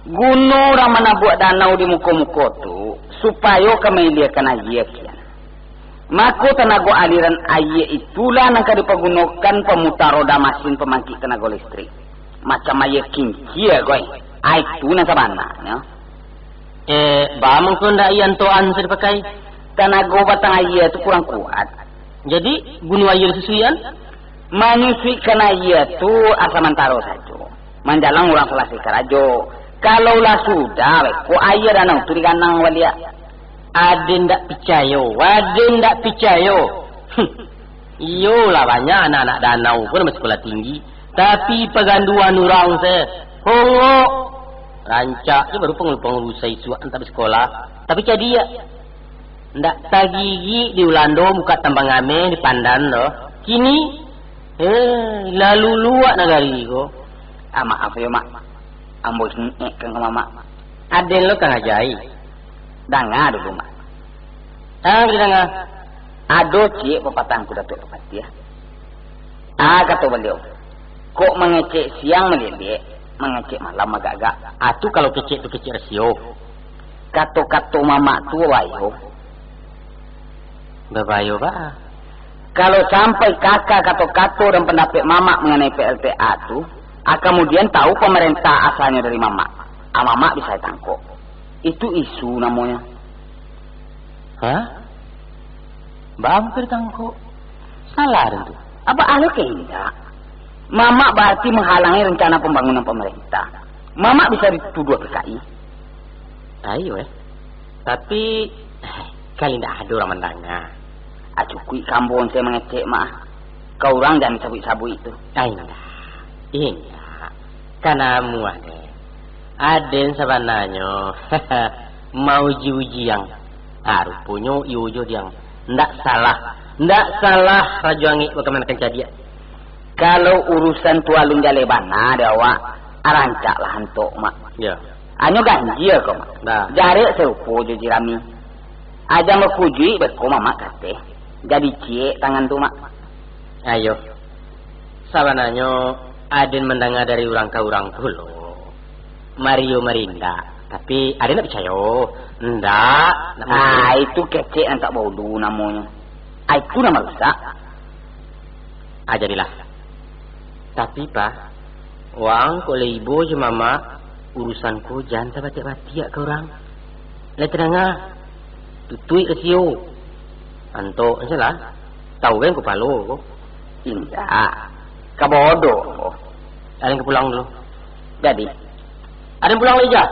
Guno urang manabuak danau di muko-muko tu, supayo ka mailiakan aia kian. Mako, tanago aliran aia itulah nan ka dipagunokan pamutar roda masin pamangkik tanago listrik. Macam aia kincia, goi. Ah, itu nan sabananyo. Eh, baa mangko ndak aia antoan sa dipakai? Tanago batang aia tu kurang kuat. Jadi, guno aia disusuian? Manyusuikan aia tu asa samantaro sajo. Manjalang urang salasai karajo. Kalau lah sudah, ko aia danau tu diganang baliak. Aden ndak picayo, aden ndak picayo. Huh. Iyolah, banyak anak-anak danau ko nan basikolah tinggi, tapi paganduan urang se, hongok. Rancak se baru pangulu-pangulu sa isuak antak basikolah, tapi cadiak. Ndak tagigik di Ulando mukak tambang ameh di Pandan doh. Kini, eh, lah luluak nagari ko. Ah, maaf yo, Mak. Ambo ingekkan ka Mamak. Aden lo ka ngajai. Danga dulu, Mak. Ah, ka didanga. Ado ciek papatah Angku Datuak Bapatiah. Ah, kato baliau, "Kok mangecek siang maliliak, mangecek malam agak-agak." Ah, tu kalau kecek tu kecek rasio. Kato-kato Mamak tu babayo. Babayo baa? Kalau sampai kaka kato-kato dan pandapek Mamak manganai P L T A tu, ah, kamudian tahu pamarentah asalnyo dari Mamak. Ah, Mamak bisa ditangkok. Itu isu namonyo. Hah? Baa mangko ditangkok? Salah den tu. Abak alo ka indak? Mamak bararti manghalangi rencana pambangunan pamarentah. Mamak bisa dituduah P K I. Ayo, eh. Tapi, eh, kan indak ado urang mandanga. Ah, cukuik ka ambo onsai mangecek, Mak. Ka urang jan disabuik-sabuik tu. Ah, indak. Indak. Kan amuah, deh. Aden sabananyo mauji-uji ang. Ah, ruponyo iyo jo di ang. Ndak salah. Ndak salah Rajo Angek bakamanakan cadiak. Kalau urusan tu alun jaleh bana dek awak, ah, rancaklah antok, Mak. Yo. Anyo ganjia ko, Mak. Dah. Jarek sarupo jo jirami. Ah, jan bakujuik beko Mamak kateh. Jadi ciek tangan tu, Mak. Ayo. Sabananyo, aden mandanga dari urang ka urang pulo. Mario marindak. Tapi, aden ndak picayo. Ndak, ndak mungkin. Ah, itu kecek nan tak baulu namonyo. Ah, itu nan marusak. Ah, jadilah. Tapi, Pak, wang kok lai ibo jo Mamak, urusan ko jan tabatiak-batiak ka urang. Lai tadanga, tutuik rasio. Antok salah, tau kan kapalo ko. Indak, kabodo ko. Aden ka pulang dulu. Jadi, aden pulang lai ja.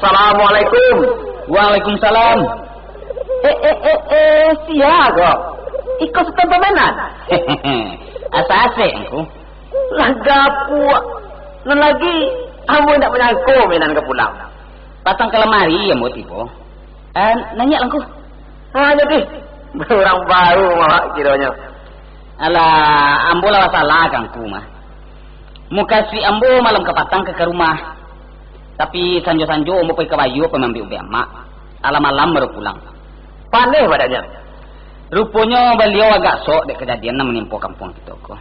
Assalamualaikum. Waalaikumsalam. Eh, eh, eh, eh, sia ko? Iko Sutan Pamenan? Asa asek, Angku. Lah gapuak. Nan lagi, ambo indak manyangko Menan ka pulang. Patang kalam ari ambo tibo. Eh, naiak lah, Angku. Ah, jadi, urang baru mah kironyo. Alah, ambo lah basalah ka Angku mah. Mukasuik ambo malam kapatang ka, ka rumah. Tapi sanjo-sanjo ambo pai ka Bayu pai maambiak ubek amak. Alah malam baru pulang. Paneh badannyo. Ruponyo baliau agak sok dek kajadian nan manimpo kampuang kito ko.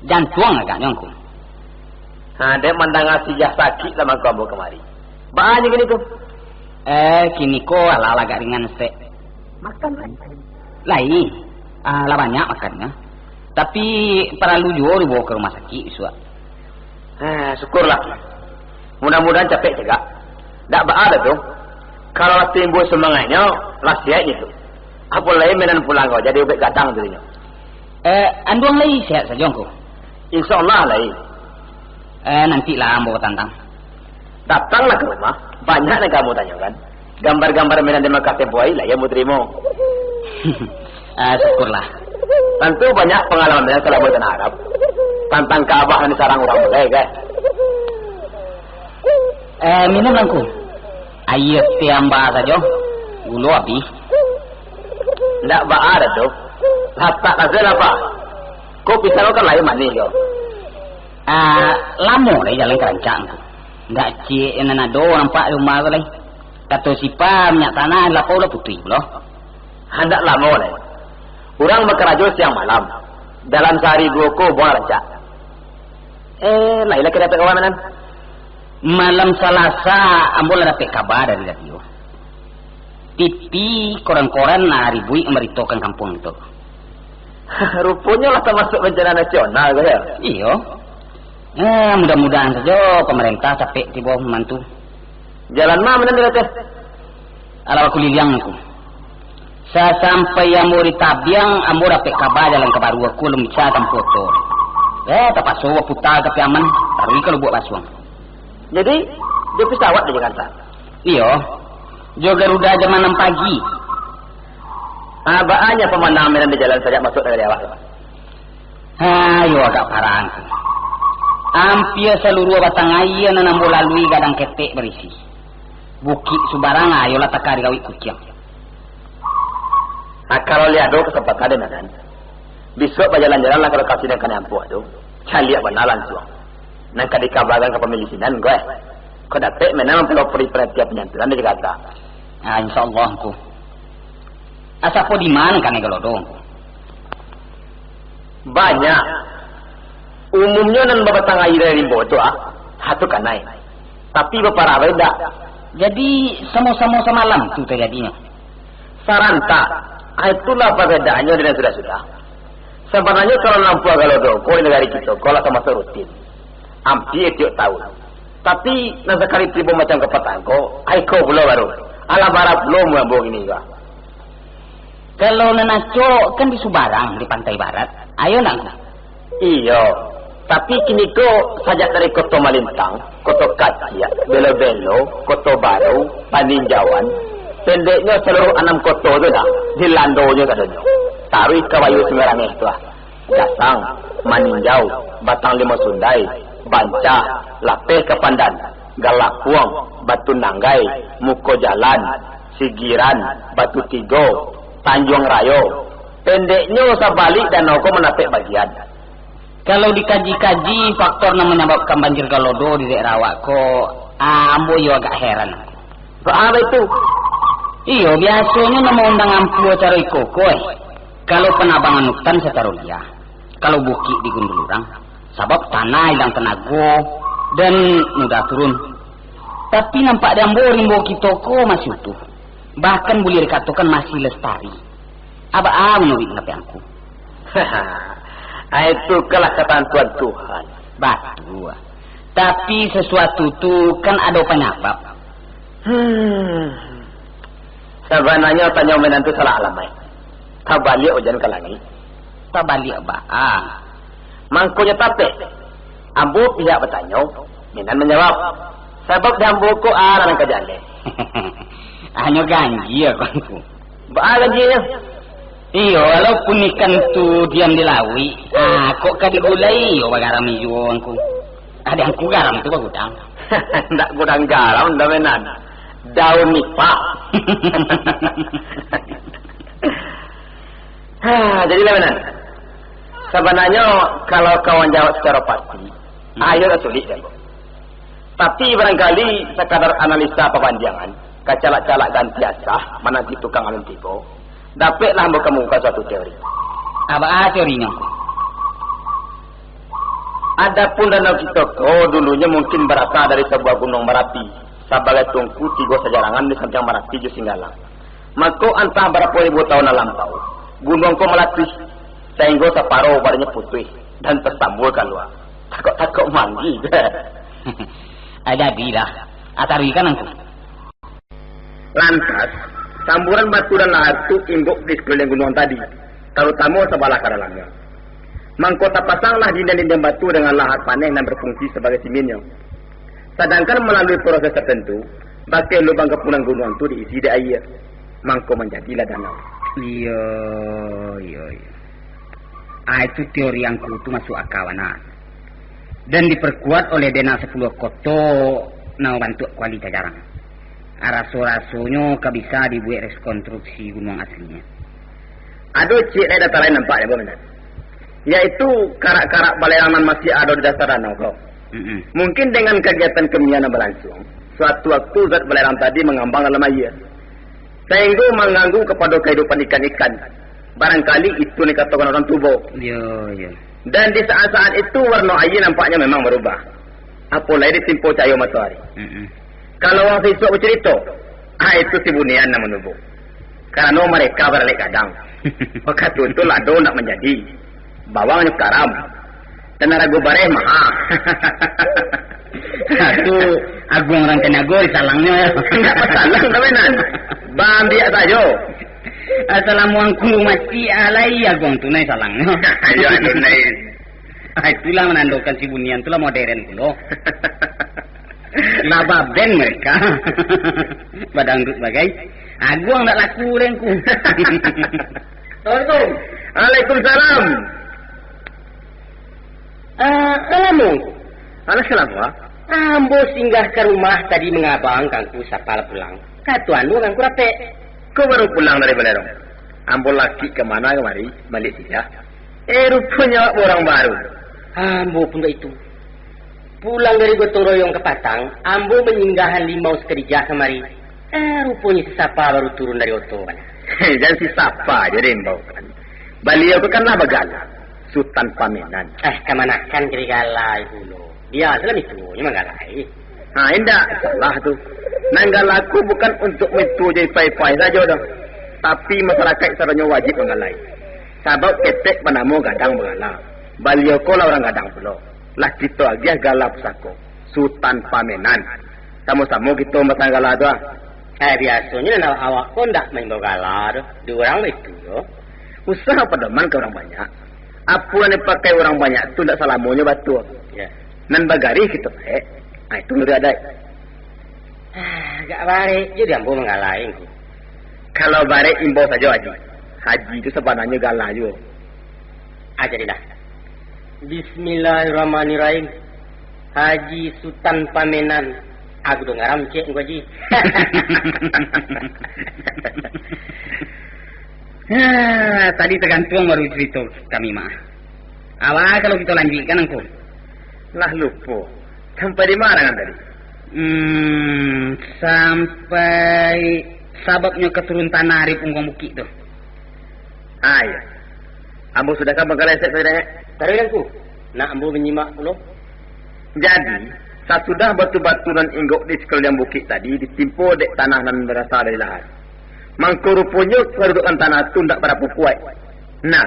Jantuang agaknyo, Angku. Ha, dek mandanga si Jah sakik lah mangko ambo kamari. Baa nyo kini ko? Eh, kini ko alah agak ringan sek. Makan lai? Lai. Ah, lah banyak makannyo. Tapi paralu juo dibawa ka rumah sakik bisuak. Ha, syukurlah. Mudah-mudahan capek cegak. Dak baa doh tu. Kalau lah timbul sumangaiknyo, lah siaik nyo tu. Apo lai Menan pulang ko, jadi ubek gadang tu nyo. Eh, anduang lai siaik sajo, Angku? Insya Allah lai. Eh, nantilah ambo batantang. Datanglah ka rumah, banyak nan ka ambo tanyokan. Gambar-gambar Menan di Makkah tempo ari lah ambo tarimo. Ah, syukurlah. Tantu banyak pangalaman Menan salamo di tanah Arab. Tantang Ka'bah nan disarang urang bulai, kan? Eh, minum, Angku. Aia teh amba sajo. Gulo abih. Ndak baa doh tu. Latak sajo lah, Pak. Ko pisang kan lai manih ko. Ah, lamo lai jalan ka rancak, Angku. Ndak ciek nan ado nampak di rumah ko lai. Kato Sipa, minyak tanah lapau lah putuih pulo. Handak lamo lai. Urang bakarajo siang malam. Dalam sahari duo ko buang rancak. Eh, lai lah ka dapek kawan, Menan? Malam Salasa, ambo lah dapek kaba dari radio. T V, koran-koran lah ribuik mambaritokan kampuang kito. Ruponyo lah tamasuak bancana nasional ko, yo? Iyo. Eh, mudah-mudahan sajo pamarentah capek tibo mambantu. Jalan ma Menan di ateh? Alah bakuliliang, Angku. Sasampai ambo di Tabiang, ambo dapek kaba jalan ka Baru ko alun bisa tampuah oto. Eh, tapaso baputa ka Piaman, taruih ka Lubuak Basuang. Jadi, jo pisawat di Jakarta? Iyo, jo Garuda jam anam pagi. Ah, baa nyo pamandang Menan di jalan sajak masuak dari awak tu? Ha, iyo agak parah, Angku. Ampia saluruah batang aia nan ambo lalui gadang ketek barisi. Bukik subarang, ayo lah taka digawik kuciang. Ha, kalau lai ado kasempatan dek Menan, bisuak bajalan-jalan lah ka lokasi nan kanai ampuah tu. Caliak bana lansuang. Nan ka dikabakan ka pamilih sinan ko, eh. Kok dapek Menan mampalopori paratian panyanturan di Jakarta. Ha, insya Allah, Angku. Asa po di ma nan kanai galodo, Angku? Banyak. Umumnyo nan babatang aia dari rimbo tu, ah, ha tu kanai. Tapi baparah bae indak. Jadi, samo-samo samalam tu tajadinyo? Sarantak. Ah, itulah parbedaannyo dengan sudah-sudah. Sabananyo kalau nampuah galodo ko di nagari kito ko lah tamasuak rutin. Ampia tiok taun. Tapi, nan sakali tibo macam kapatang ko, ai ko pulo baru. Alah bara pulo muambo kini ko. Kalau nan acok kan di subarang, di pantai barat. Ayo ndak, Angku? Iyo. Tapi kini ko sajak dari Koto Malintang, Koto Kaciak, Belo-Belo, Koto Baru, Paninjauan, pendeknyo saluruah anam koto tu dah dilandonyo sadonyo. Taruih ka Bayu Sungai Rangeh tu ah. Gasang, Maninjau, Batang Limau Sundai, Bancah, Lapeh Kapandan, Galapuang, Batu Nanggai, Muko Jalan, Sigiran, Batu Tigo, Tanjuang Rayo. Pendeknyo, sabalik danau ko manapek bagian. Kalau dikaji-kaji faktor nan manyababkan banjir galodo di daerah awak ko, ah, ambo iyo agak heran. Baa itu? Iyo, biasonyo nan maundang ampuah caro iko ko, eh. Kalau panabangan utan sacaro liah, kalau bukik digundul urang, sabab tanah ilang tanago dan mudah turun. Tapi nampak di ambo rimbo kito ko masih utuh, bahkan buliah dikatokan masih lestari. Abaa manuruik pandapeangku? Itu kalah katantuan Tuhan. Batua. Tapi sasuatu tu kan ado panyabab. Hmm. Sabananyo tanyo Menan tu salah alamaik. Tabaliak ujan ka langik. Tabaliak baa? Mangkonyo tapek. Ambo pihak batanyo, Menan manjawab. Sabab di ambo ko a nan ka jaleh. Hanyo ganjia ko, Angku. Baa ganjianyo? Iyo, walaupun ikan tu diam di lauik, ah, kok ka digulai, iyo bagaram juo, Angku. Ado Angku garam tu bagudang. Ndak gudang garam doh, Menan. Daun nipah. Ha, jadilah, Menan. Sabananyo, kalau kawan jawab sacaro pasti, hmm, ayo lah sulik, kan? Tapi barangkali sakadar analisa pabandiangan, kacalak-calak ganti asah, mananti tukang alun tibo, dapeklah ambo kamukakan suatu teori. Apo teorinyo? Adapun danau kito ko dulunyo mungkin barasa dari sabuah gunuang barapi, sabagai tungku tigo sajarangan di sampiang Marapi jo Singgalang. Mako, antah barapo ribu taun nan lampau, gunuang ko malatuih, sainggo saparo badanyo putuih, dan tasambul kalua. Takok-takok manggih. Ah, jadilah. Ah, taruihkan, Angku. Lantas, samburan batu dan lahar tu inggok di sakuliliang gunuang tadi, tarutamo sabalah ka dalamnyo. Mangko tapasanglah dindiang-dindiang batu dengan lahar paneh nan berfungsi sabagai siminnyo. Sadangkan malalui proses tertentu, bakeh lubang kapunan gunuang tu diisi dek aia. Mangko manjadilah danau. Iyo, iyo, iyo. Ah, itu teori Angku tu masuak aka bana. Dan diperkuat oleh denah sapuluah koto nan babantuak kuali cacarang. Ah, raso-rasonyo ka bisa dibuek rekonstruksi gunuang aslinyo. Ado ciek lai data lain nampak, ya, Bo Menan. Yaitu karak-karak balerang nan masih ado di dasar danau ko. Mm-mm. Mungkin dengan kagiatan kimia nan balansuang, suatu waktu zat balerang tadi mangambang dalam aia, sainggo mangganggu kapado kahidupan ikan-ikan. Barangkali itu nan dikatokan urang tubo. Yo, yo. Dan di saat-saat itu warno aia nampaknyo memang barubah. Apo lai ditimpo cahayo matoari. Mm-mm. Kalau urang sisuak bacarito, ah, itu si bunian nan manubuak. Karano mareka baralek gadang. Wakatu tu lado ndak manjadi. Bawangnyo karam. Dan harago bareh maha. Tu aguang urang tanago disalangnyo. Ndak basalang doh, Menan. Baambiak sajo. Salamo Angku mati, ah, lai aguang tu nai salangnyo. Iyo, anu nai. Ah, itulah manandokan si bunian tu lah moderen pulo. Lah baben mareka. Badangdut bagai. Aguang ndak laku deh, Angku. Assalamualaikum. Waalaikumsalam. Ah, alah, Mung. Alah, kenapa? Ambo singgah ka rumah tadi mangabang ka Angku sapa lah pulang. Kato anu ka Angku dapek. Ko baru pulang dari Balerong? Ambo laki ka mana kamari, baliak sijak. Eh, ruponyo awak urang baru. Ambo pun baitu. Pulang dari gotong royong ka Patang, ambo manyinggahan limau sakadijah kamari. Eh, ruponyo si Sapa baru turun dari oto bana. Jan si Sapa jo diimbaukan. Baliau tu kan lah bagala, Sutan Pamenan. Eh, kamanakan ka digala pulo. Biasolah mituo nyo manggalai. Ha, indak salah tu. Nan gala ko bukan untuak mituo jo ipai-ipai sajo doh, tapi masarakaik sadonyo wajib manggalai. Sabab ketek banamo gadang bagala. Baliau ko lah urang gadang pulo. Lah kito agiah gala pusako, Sutan Pamenan. Samo-samo kito mamasang gala tu, ah. Eh, biasonyo nan awak ko ndak maimbau gala doh. Di urang baitu doh. Usah padoman ka urang banyak. Apo nan dipakai urang banyak tu ndak salamonyo batua. Ya. Nan bagarih kito paek, ah, itu nurut adaik. Ah, agak barek jo di ambo manggalai, Angku. Kalau barek, imbau sajo, Haji. Haji tu sabananyo gala juo. Ah, jadilah. Bismillahirrahmanirrahim. Haji Sutan Pamenan. Aku dengar cek, Angku Haji. Ah, tadi tagantuang baru carito kami mah. Awa kalau kito lanjuikkan, Angku? Lah lupo. Sampai di ma kan tadi? Hmm, sampai sababnyo ka turun tanah dari pungguang bukik tu. Ah, iyo. Ambo sudahkan manggalai sek sajo, Dayek. Taruih, Angku. Nak ambo manyimak pulo. Jadi, sasudah batu-batu nan inggok di sakuliliang bukik tadi ditimpo dek tanah nan barasa dari lahar, mangko ruponyo kadudukan tanah tu ndak barapo kuaik. Nah,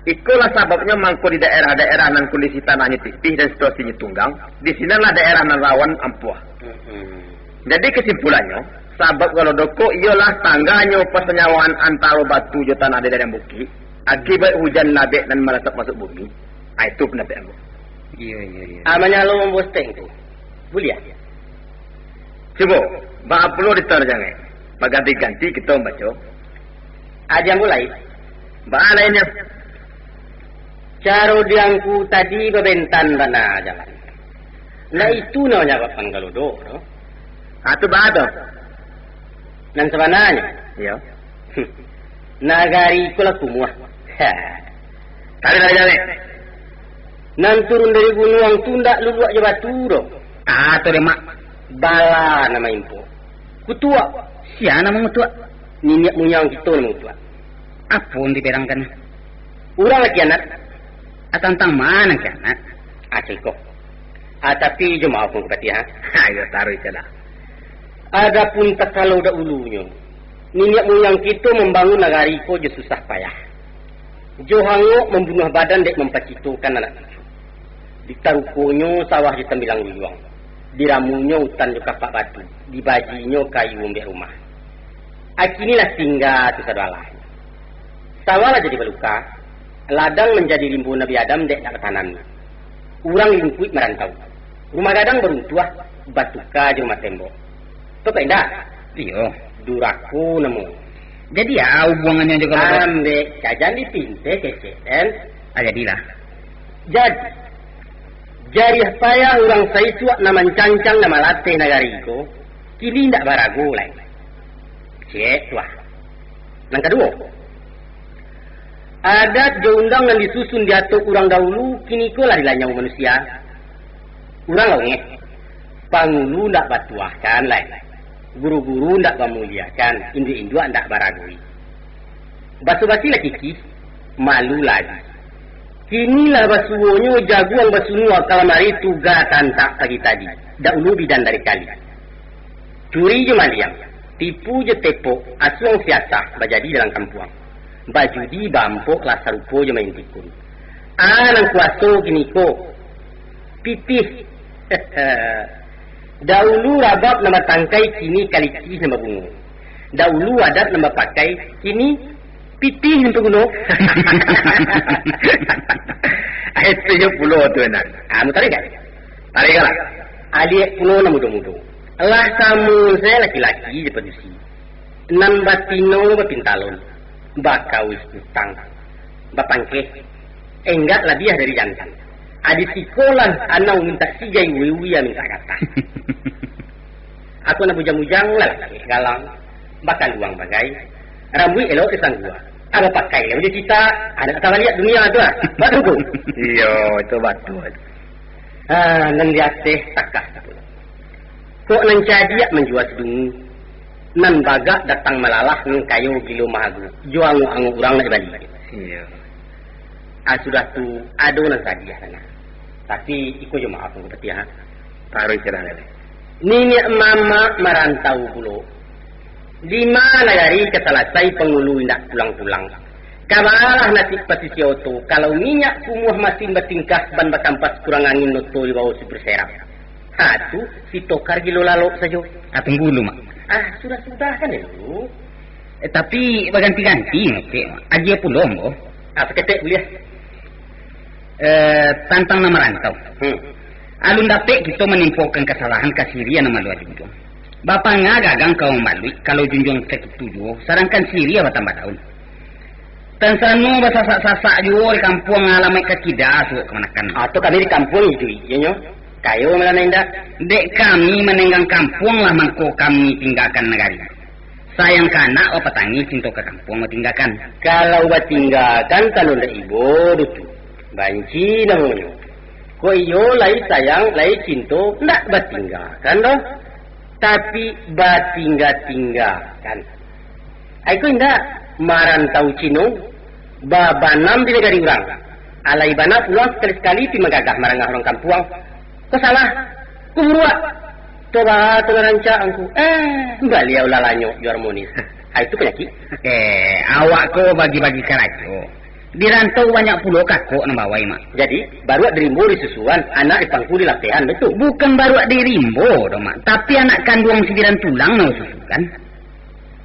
ikolah sababnyo mangko di daerah-daerah nan kondisi tanahnyo tipih dan situasinyo tunggang, di sinanlah daerah nan rawan ampuah. Mm-mm. Jadi, kesimpulannyo, sabab galo doko iyolah tangganyo pasanyawaan antaro batu jo tanah di ladang bukik, akibat hujan labek nan malasap masuak bumi. Ah, itu pandapek ambo. Iyo, iyo, iyo. Ah, manyalo ambo steng tu. Buliah? Cubo, baa pulo di tarujangnyo? Baganti-ganti kito mambaco. Aja mulai. Baa lainnyo? Caro di angku tadi babentan bana jalan. Nah, itu nan manyababkan galodok tu. Ah, tu baa tu? Nan sabananyo. Iyo. Nagari ko lah kumuah. Ha. Tarik, tarik, tarik. Nan turun dari gunuang tu ndak luluak jo batu doh. Ah, tu deh, Mak. Bala nan maimpok. Kutuak. Sia nan mangutuak? Niniak muyang kito nan mangutuak. Apo nan diberangkan? Urang lah kianat. Ah, tantang ma nan kianat? Ah, ceko. Ah, tapi jo maoh, Angku Patiah, ha? Ha, iyo, taruih se lah. Adopun takalo daulunyo, niniak muyang kito mambangun nagari ko jo susah payah. Jo hangok mambunuah badan dek mampacitokan anak cucu. Ditarukonyo sawah jo tambilang luyuang. Diramunyo utan jo kapak batu. Dibajinyo kayu ambiak rumah. A kini lah tingga tu sado alah. Sawah lah jadi baluka, ladang manjadi rimbo Nabi Adam dek ndak batanam. Urang lingkuik marantau. Rumah gadang baruntuah, batuka jo rumah tembok. Tau kok indak? Iyo. Durako namo. Jadi, a, hubungannyo jo galodok? Ambek, ka jan dipintai kecek, kan? Ah, jadilah. Jadi, jariah payah urang saisuak nan mancancang, nan malateh nagari ko, kini indak barago lai. Cek tu ah. Nan kaduo, adat jo undang nan disusun diatok urang daulu, kini ko lah dilanyau manusia. Urang lah ungeh. Pangulu ndak batuahkan lai. Guru-guru ndak bamuliakan, induak-induak ndak baragoi. Baso-basi lah kikih, malu lah abih. Kini lah basuonyo jaguang basunua kalamari tuga tantak pagi tadi, daulu bidan dari kali. Curi jo maliang, tipu jo tepok, asuang siasah bajadi dalam kampuang. Bajudi baampok lah sarupo jo main tikun. A nan kuaso kini ko, pitih. Daulu rabab nan batangkai, kini kalikih nan babungo. Daulu adat nan bapakai, kini pitih nan baguno. Itu jo pulo tu, Nan. Ah, mutarik kan? Tarik lah. Aliak pulo nan mudo-mudo. Lah samo sajo laki-laki jo padusi. Nan batino bapintalon, bakawih utang, bapangkeh, enggak labiah dari jantan. Adi sikolah anau mintak sigai, wiwi mintak gatah. Aku nan bujang-bujang lah lakek galang, bakaluang bagai, rambuik elok disanggua. Ado pakai lah baju cita, anak tabaliak dunia tu ah. Batua ko? Iyo, itu batua. Ah, nan di ateh takah. Kok nan cadiak manjua sadungu, nan bagak datang malalah, nan kayo gilo mahagu, jo angok-angok urang nak dibali. Iyo. Ah, sudah tu, ado nan sadiah sana. Tapi, iko jo maaf, Angku Patiah, ha. Taruih silang lele. Niniak mamak marantau pulo. Di ma nagari ka salasai pangulu indak pulang-pulang. Ka baalah nasib pasisia oto, kalau minyak kumuah masin batingkah, ban bakampas kurang angin, oto dibao si berserap. Ha, tu si tokar gilo lalok sajo. Ah, tunggu dulu, Mak. Ah, sudah-sudah kan dulu. Eh, tapi baganti-ganti ngecek, Mak. Agiah pulo ambo. Ah, saketek buliah. Eh, tantang nan marantau. Hmm. Alun dapek kito manimpokan kasalahan ka siriah nan malu adi junjuang. Bapangah gagang ka mambaluik, kalau junjuang sakitu juo, sadangkan siriah batambah daun. Tansano basasak-sasak juo di kampuang, alamaik ka kida, suok kamanakan. Atau kami di kampuang iduik, iyo nyo? Kayo malah nan indak. Dek kami manenggang kampuang lah mangko kami tinggakan nagari. Sayang ka anak, bapatangi, cinto ka kampuang batinggakan. Kalau batinggakan, tando ndak ibo tu. Banci namonyo. Kok iyo lai sayang, lai cinto, ndak batinggakan doh. Tapi batingga-tinggakan. Ai ko indak, marantau Cino, babanam di nagari urang. Alai bana pulang sakali-sakali pi magagah marangah urang kampuang. Ko salah, ko buruak. Toba tu rancak angku. Eh, baliau lah lanyok jo harmonis. Ah, itu panyakik. Eh, awak ko bagi-bagi karajo. Di rantau banyak pulo kakok nan bawai, Mak. Jadi, baruak di rimbo disusuan, anak di pangku dilapehan, betul? Bukan baruak di rimbo doh, Mak. Tapi anak kanduang si Biran Tulang nan disusukan.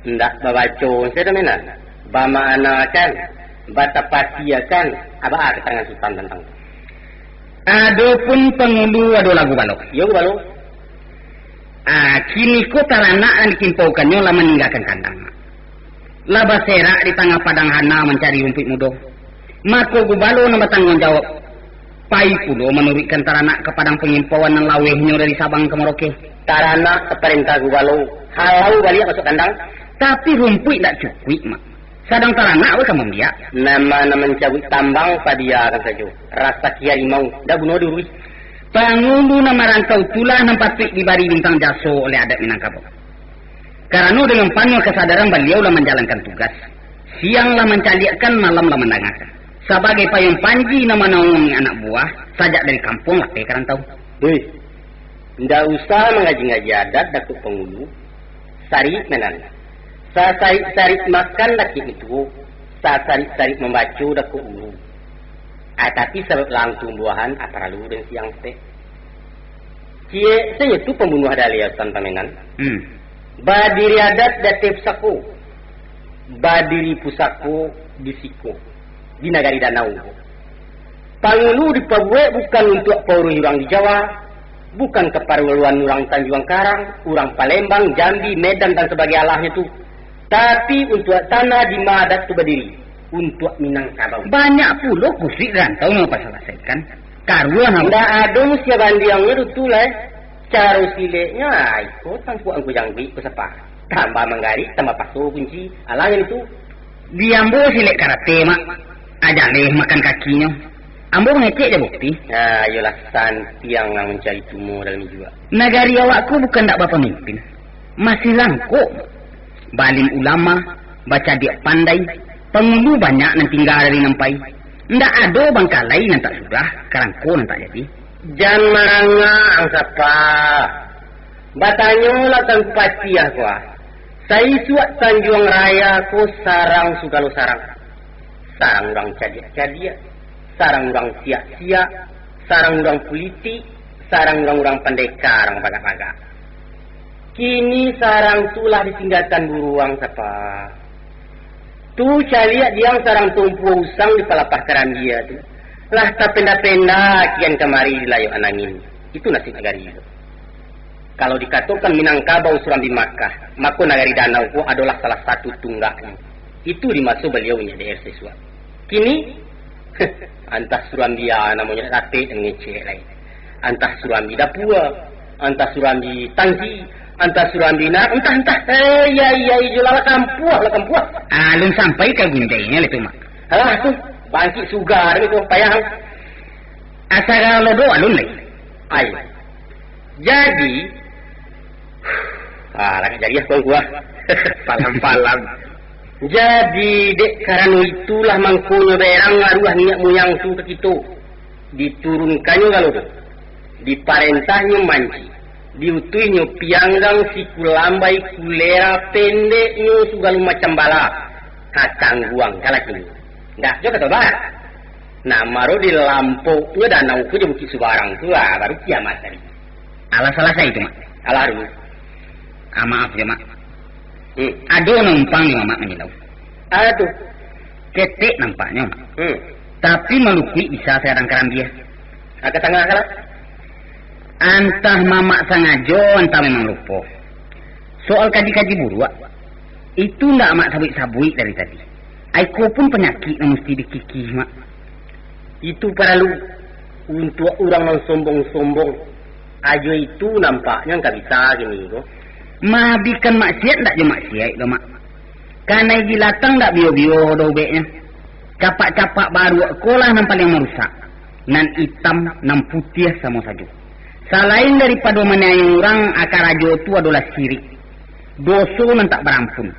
Ndak babaco se doh, Minan. Bamaanakan, batapatiakan, a baa katangan Sutan tantang tu? Adopun pangulu ado lagu balok. Iyo, balok. Ah, kini ko taranak nan dikimpaukannyo lah maninggakan kandang. Lah baserak di tangah padang hana mancari rumpuik mudo. Mako gubalo nan batangguang jawab, pai pulo manuruikkan taranak ka padang pangimpauan nan lawehnyo dari Sabang ka Merauke. Taranak saparentah gubalo, halau baliak masuak kandang. Tapi rumpuik ndak cukuik, Mak. Sadang taranak weh ka mambiak. Nama nan mancabuik tambang, pabiakan sajo. Rasaki harimau, ndak guno diuruih. Pangulu nan marantau tulah nan patuik dibari bintang jaso oleh adat Minangkabau. Karano dengan panuah kasadaran baliau lah manjalankan tugas. Siang lah mancaliakkan, malam lah mandangakan. Sabagai payuang panji nan manaungi anak buah, sajak dari kampuang lapeh ka rantau. Hei, ndak usah mangaji-ngaji adat Datuak Pangulu. Sarik menan. Sasarik-sarik makan dakek mituo, sasarik-sarik mambaco dakek guru. Ah, tapi sabab langtung buahan, ah, paralu den siang stek. Ciek sajo tu pambunuah dari alasan pamenan. Hmm. Badiri adat di ateh pusako. Badiri pusako di siko, di nagari danau. Pangulu dipabuek bukan untuak pauruih urang di Jawa, bukan kaparluan urang Tanjuang Karang, urang Palembang, Jambi, Medan, dan sabagai alahnyo tu, tapi untuak tanah di ma adat tu badiri, untuak Minangkabau. Banyak pulo kusuik rantau nan bapasalasaikan. Karuah, ndak ado musia bandiangnyo tu, tu lai. Caro sileknyo, ah, iko tampuak angku jangguik ko sapa. Tambah manggarik, tambah paso kunci. Alah, nan itu. Di ambo silek karate, Mak. Ajaleh makan kakinyo. Ambo mangecek jo bukti. Ah, iyolah, santiang nan mancari tumo dalam ijuak. Nagari awak ko bukan ndak bapamimpin. Masih langkok. Baalim ulama, bacadiak pandai, pangulu banyak nan tingga dari nan pai. Ndak ado bangkalai nan tak sudah, karangko nan tak jadi. Jan marangak ang sapa. Batanyolah ka Angku Patiah ko ah. Saisuak Tanjuang Raya ko sarang sugalo sarang. Sarang urang cadiak-cadiak, sarang urang siak-siak, sarang urang pulitik, sarang urang-urang pandeka, urang bagak-bagak. Kini sarang tu lah ditinggakan buruang sapa. Tu caliak diang sarang tumpua usang di palapah karambia tu. Lah tapenda-penda kian kamari di layok anangin. Itu nasib nagari tu. Kalau dikatokan Minangkabau Surambi Makkah, mako nagari danau ko adolah salah satu tunggaknyo. Itu di maso baliau manyadiak R C Suak. Kini, antah Surambi a namonyo dak dapek mangecek lai. Antah Surambi dapua, antah Surambi tangki, antah Surambi nak, entah-entah. Eh, iya, iya, iya, lah kampuah, lah kampuah. Alun sampai ka gunjainyo lai tu, Mak. Alah tu, bangkik sugar tu, payah. Asa ka lodo alun lai. Ai. Jadi, ah, lah jadi ah, kuang kuah. Palam-palam. Jadi, dek karano itulah mangkonyo berang aruah niniak muyang tu ka kito. Diturunkannyo galo tu. Diparentaknyo manci. Diutuihnyo pianggang, siku lambai, kulera, pendeknyo sagalo macam bala. Ka tangguang, ka laki ni. Ndak jo ka tobat. Nah, maro di lampoknyo danau ko jo Bukik Subarang tu, ah, baru kiamat tadi. Alah salasai tu, Mak. Alah dulu. Ah, maaf jo, Mak. Hmm. Ado nan numpang di Mamak manyilau. Ado tu. Ketek nampaknyo, Mak. Hmm. Tapi malukuik bisa sagadang karambia. Agak tangah ka lah. Antah Mamak sangajo, antah memang lupo. Soal kaji-kaji buruak, itu ndak Amak sabuik-sabuik dari tadi. Aiko pun panyakik nan musti dikikih, Mak. Itu paralu untuak urang nan sombong-sombong. Ajo itu nampaknyo ka bisa kini ko. Maabihkan maksiat ndak jo maksiat doh, Mak. Kanai bilatang ndak bio-bio doh ubeknyo. Capak-capak baruak ko lah nan paliang marusak. Nan itam, nan putiah samo sajo. Salain daripado maniayo urang, a karajo tu adolah sirik. Doso nan tak barampun.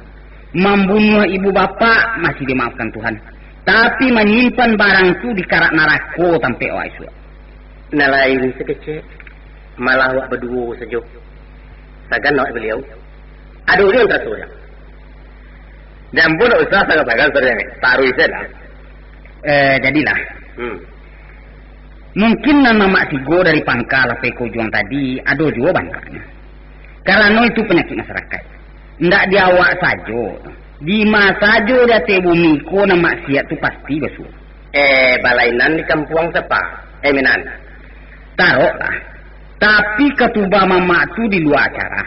Mambunuah ibu bapak masih dimaafkan Tuhan. Tapi manyimpan barang tu di karak narako tampek awak isuak. Nan lain sakecek, malah awak baduo sajo. Sagan awak baliau. Aduh, dia teratur dia. Jan pun dak usah sagan-sagan, saudara ni. Taruih saja lah. Eh, jadilah. Hmm. Mungkin nan Mamak Sigo dari Pangka lapeh ka Ujuang tadi, ado juo bangkanyo. Karano itu panyakik masarakaik. Ndak di awak sajo. Di ma sajo di ateh bumi ko nan maksiat tu pasti basuo. Eh, balainan di kampuang sapa? Eh, Minan. Taroklah. Tapi katubah mamak tu di lua acara.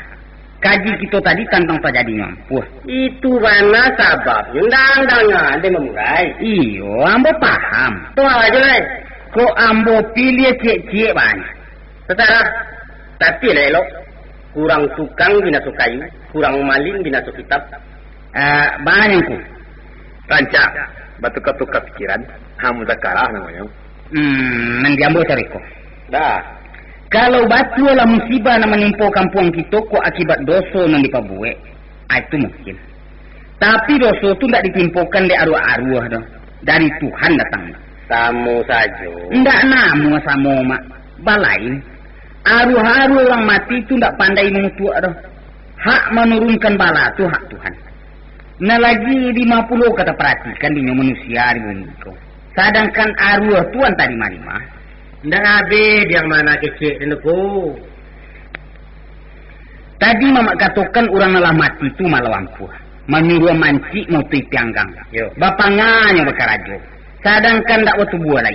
Kaji kito tadi tantang tajadinyo ampuah. Itu bana sababnyo, ndak danga den mamurai. Iyo, ambo paham. Tu ajo lai. Kok ambo piliah ciek-ciek bana. Tasarah. Tapi lah elok. Kurang tukang binaso kayu, kurang malin binaso kitab. Ah, bana, Ngku. Rancak, batuka-tuka pikiran, ha, muzakarah namonyo. Hmm, nan di ambo cari ko. Dah. Kalau batua lah musibah nan manimpo kampuang kito ko akibat doso nan dipabuek, ah, itu mungkin. Tapi doso tu ndak ditimpokan dek aruah-aruah doh. Dari Tuhan datang. Samo sajo. Ndak namuah samo, Mak. Balain. Aruah-aruah urang mati tu ndak pandai mangutuak doh. Hak manurunkan bala tu hak Tuhan. Nan lagi limo puluah ka taparatikan dinyo manusia di bumi ko. Sadangkan aruah tu antah di ma-limo. Ndak abih diang mana kecek tu ko. Tadi mamak katokan urang nan lah mati tu malah ampuah. Manyuruah mancik mautuih pianggang. Yo. Bapanganyo bakarajo. Sadangkan ndak batubuah lai.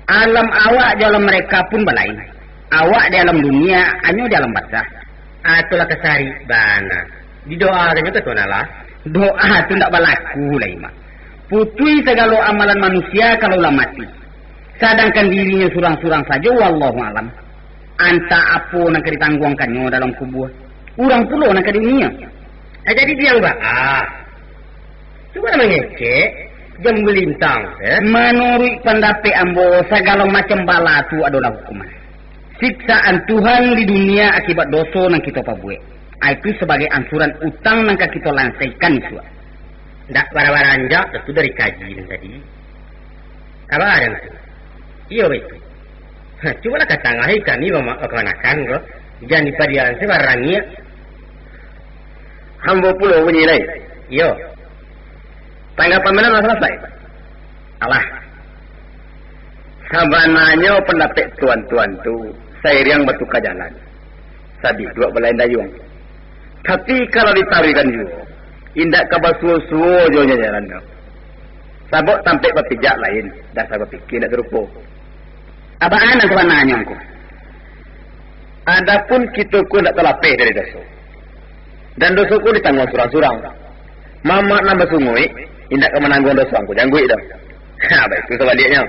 Alam awak jo alam mereka pun balain. Awak di alam dunia, anyo di alam barzah. Ah, tu lah kasari bana. Didoakan jo ka Tuhan Allah. Doa tu ndak balaku lai, Mak. Putuih sagalo amalan manusia kalau lah mati. Sadangkan dirinyo surang-surang sajo, wallahu alam. Antah apo nan ka ditangguangkannyo dalam kubua. Urang pulo nan ka di dunia. Ah, jadi diang baa. Cubo lah mangecek, jan bulintang, eh. Manuruik pandapek ambo, sagalo macam bala tu adolah hukuman. Siksaan Tuhan di dunia akibat doso nan kito pabuek. Ah, itu sabagai angsuran utang nan ka kito lansaikan isuak. Ndak bara-bara anjak tu dari kaji nan tadi. Apo ado tu? Iyo, baitu. Ha, cubolah katangahi kami mamak kamanakan ko. Jan dipadiakan se barangiak. Ambo pulo bunyi lai. Iyo. Tanggapan bana lah salasai. Alah. Sabananyo pandapek tuan-tuan tu sairiang batuka jalan. Sabiduak balain dayuang. Tapi, kalau ditaruihkan juo, indak ka basuo-suo jo nyo jalan tu. Sabab tampek bapijak lain, dasar bapikia indak sarupo. Abaan nan sabananyo, Ngku? Adapun kito ko indak talapeh dari doso. Dan doso ko ditangguang surang-surang. Mamak nan basunguik, indak ka manangguang doso Angku Jangguik doh. Ha, baitu sabaliaknyo.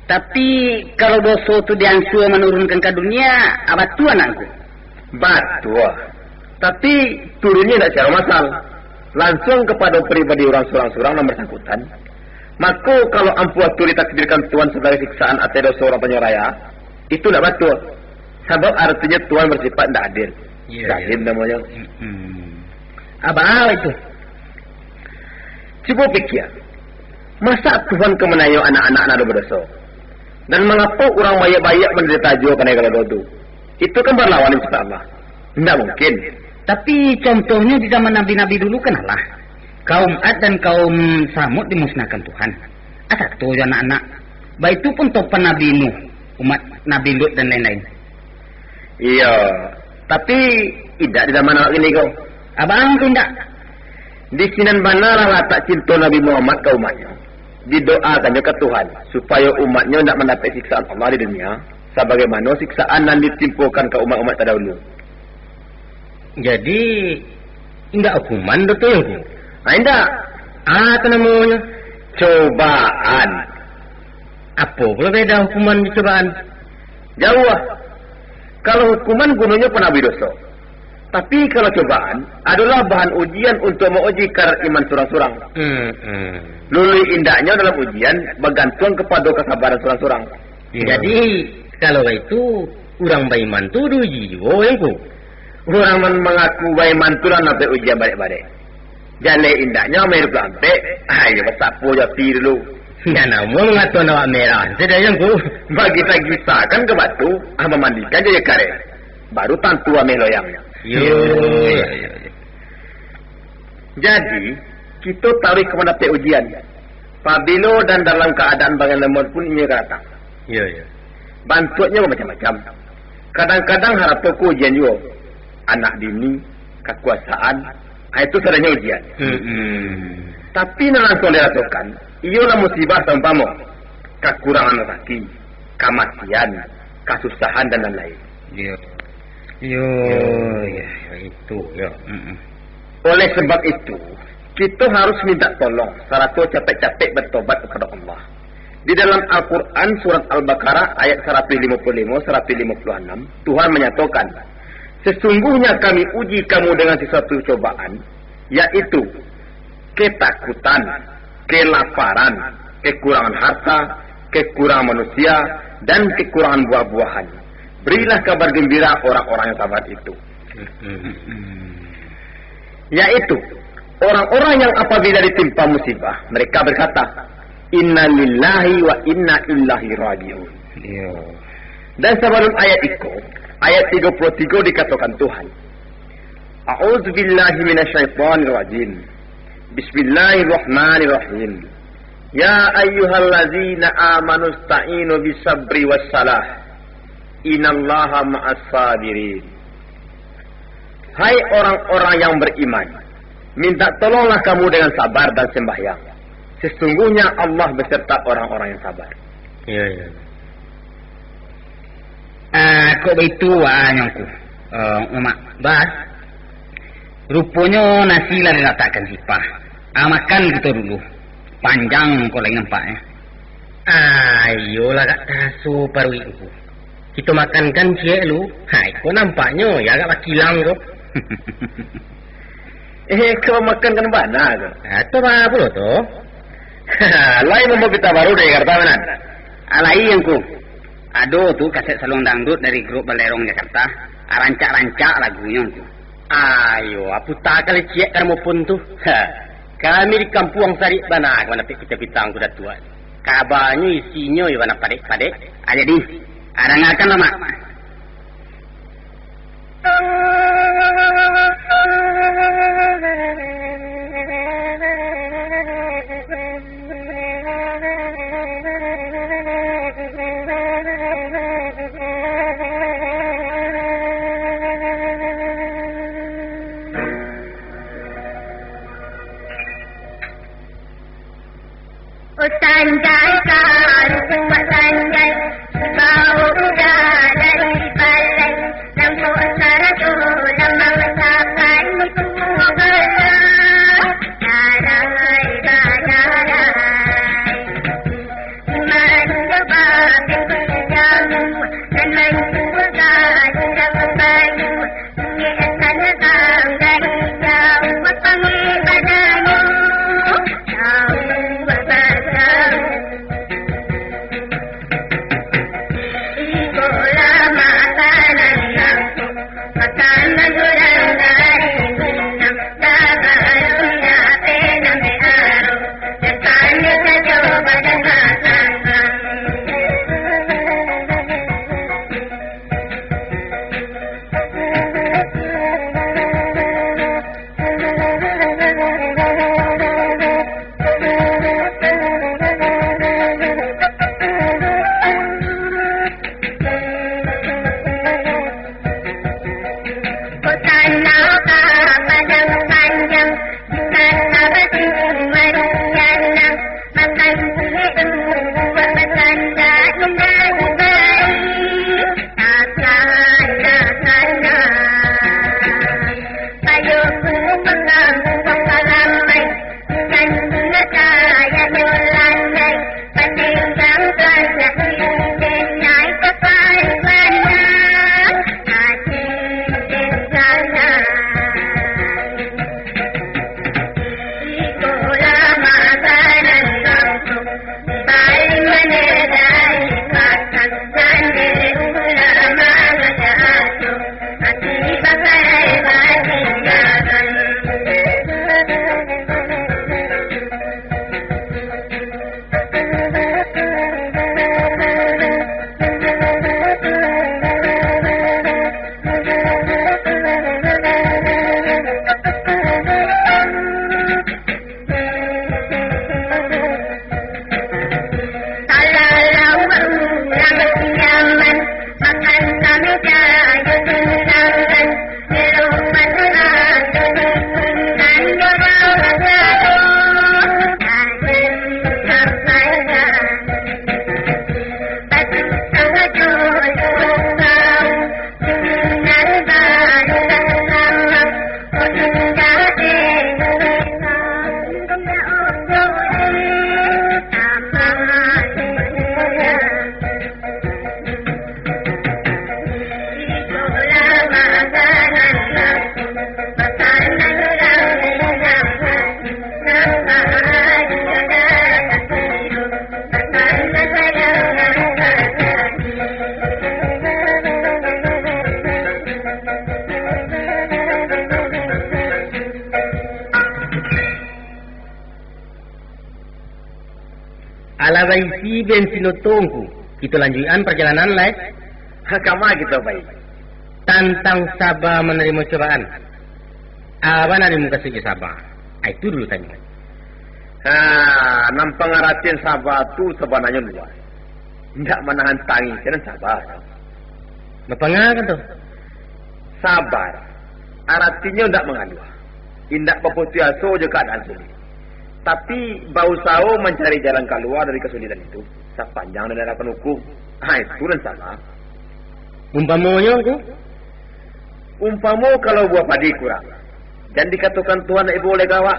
Tapi, kalau doso tu diansua manurunkan ka dunia, ah, batua nak, Ngku? Batua. Tapi, turunnyo indak sacaro massal. Lansuang kapado pribadi urang surang-surang nan basangkutan. Mako, kalau ampuah tu ditakdirkan Tuhan sabagai siksaan ateh doso urang Tanjuang Raya, itu indak batua. Sabab aratinyo Tuhan basifat indak adil. Iyo, zalim iyo. Namonyo. Mm-mm. Abah itu. Cubo pikia, masa Tuhan ka manayuang anak-anak nan ado badoso? Dan mangapo urang baiak-baiak mandarito juo kanai kalau tu? Itu kan barlawanan ciptaan Allah. Indak mungkin. Tapi contohnyo di zaman nabi-nabi dulu kan alah. Kaum Ad dan kaum Samud dimusnahkan Tuhan. Asa tu jo anak-anak. Baitu pun topan Nabi Nuh, umat Nabi Lut dan lain-lain. Iyo, tapi indak di zaman awak kini ko. Abang tu indak. Di sinan bana lah latak cinto Nabi Muhammad ka umatnyo. Didoakannyo ka Tuhan, supayo umatnyo indak mandapek siksaan Allah di dunia, sabagaimano siksaan nan ditimpokan ka umat-umat tadahulu. Jadi, indak hukuman tu, Ngku? Ah, indak. Ah, tu namonyo cobaan. Apo pulo beda hukuman jo cobaan? Jauah. Kalau hukuman gunonyo panabui doso. Tapi kalau cobaan, adolah bahan ujian untuak mauji kadar iman surang-surang. Hmm, hmm. Luluih indaknyo dalam ujian bagantuang kapado kasabaran surang-surang. Iyo. Jadi, kalau baitu, urang baiman tu diuji juo, Ngku? Urang nan mangaku baiman tu lah nan dapek ujian barek-barek. Jaleh indaknyo ameh duo puluah ampek, ayo basapo jo api dulu. Jan namuah mangatoan awak merah, sudah, Ngku. Bagisa-gisa kan ka batu, ah, mamandikan jo aia kareh. Baru tantu ameh loyangnyo. Yo, yo, yo, yo. Jadi, kito taruih ka mandapek ujian. Pabilo dan dalam kaadaan bagai lambuang pun inyo ka datang. Yo, yo. Bantuaknyo bamacam-macam. Kadang-kadang harato ko ujian juo. Anak bini, kakuasaan, ah, itu sadanyo ujian. Hmm. Tapi nan langsuang dirasokan, iyolah musibah saumpamo kakurangan rasaki, kamatian, kasusahan, dan lain-lain. Yo. Yo, yo, itu, yo. Mm-mm. Oleh sebab itu, kita harus minta tolong, sarato capek-capek bertobat kepada Allah. Di dalam Al-Quran, surat Al-Baqarah, ayat seratus lima puluh lima, seratus lima puluh enam, Tuhan menyatakan, "Sesungguhnya Kami uji kamu dengan sesuatu cobaan, yaitu ketakutan, kelaparan, kekurangan harta, kekurangan manusia, dan kekurangan buah-buahan. Berilah kabar gembira orang-orang yang sabar itu." Yaitu orang-orang yang apabila ditimpa musibah, mereka berkata, "Innalillahi wa inna ilaihi raji'un." Iyo. Dan sebelum ayat iko, ayat tiga puluh tiga dikatakan Tuhan, "A'udzubillahi minasyaitonirrajim. Bismillahirrahmanirrahim. Ya ayyuhallazina amanu sta'inu bisabri wassalah. Innallaha ma'as sabirin." Hai orang-orang yang beriman, minta tolonglah kamu dengan sabar dan sembahyang. Sesungguhnya Allah beserta orang-orang yang sabar. Iyo, iyo. Ah, kok baitu, ah, nyongku. Eh, Mak, bah. Ruponyo nasi lah dilatakkan sipah. Ah, makan kito dulu. Panjang kok lai nampaknyo. Ah, iyolah, agak taraso paruik ku. Kito makan kan ciek lu. Hai, kok nampaknyo yo agak bakilang ko. Eh, kau makan kan bana ko. Ah, tu bah pulo tu. Lai mambawa pita baru dari Jakarta, Manan? Ah, lai, Angku. Ado tu kaset saluang dangdut dari grup Balerong Jakarta. Ah, rancak-rancak lagunyo, Angku. Ayo, aputa kali ciek ka rumah pun tu. Ha, kami di kampuang sarik bana ka mandapek pita-pita Angku Datuak. Kabanyo isinyo yo bana padek-padek. Ah, jadi, ah, dangakanlah, Mak. Oh, sanjai, saruak sanjai, bau udah dari balai, lampu sarato lamang sapai itu bala, darai badarai. Iman coba pintu jamu, dan main juga tidak bayu. Alah baisi bensin oto Ngku, kito lanjuikan parjalanan lai. Ha, kama kito pai? Tantang saba manarimo cobaan. Apo nan dimukasuik jo saba? Ah, itu dulu tanyo. Ha, nan pangaratian saba tu sabananyo luas. Indak manahan tangih, jan saba. Bapanga kan tu? Sabar. Aratinyo indak mangaluah. Indak baputuih aso jo kaadaan sulik. Tapi, bausaho mancari jalan kalua dari kasulitan itu, sapanjang nan diarapkan hukum. Ha, itu nan salah. Umpamonyo, Ngku? Umpamo kalau buah padi kurang, jan dikatokan Tuhan nak ibo oleh gawak,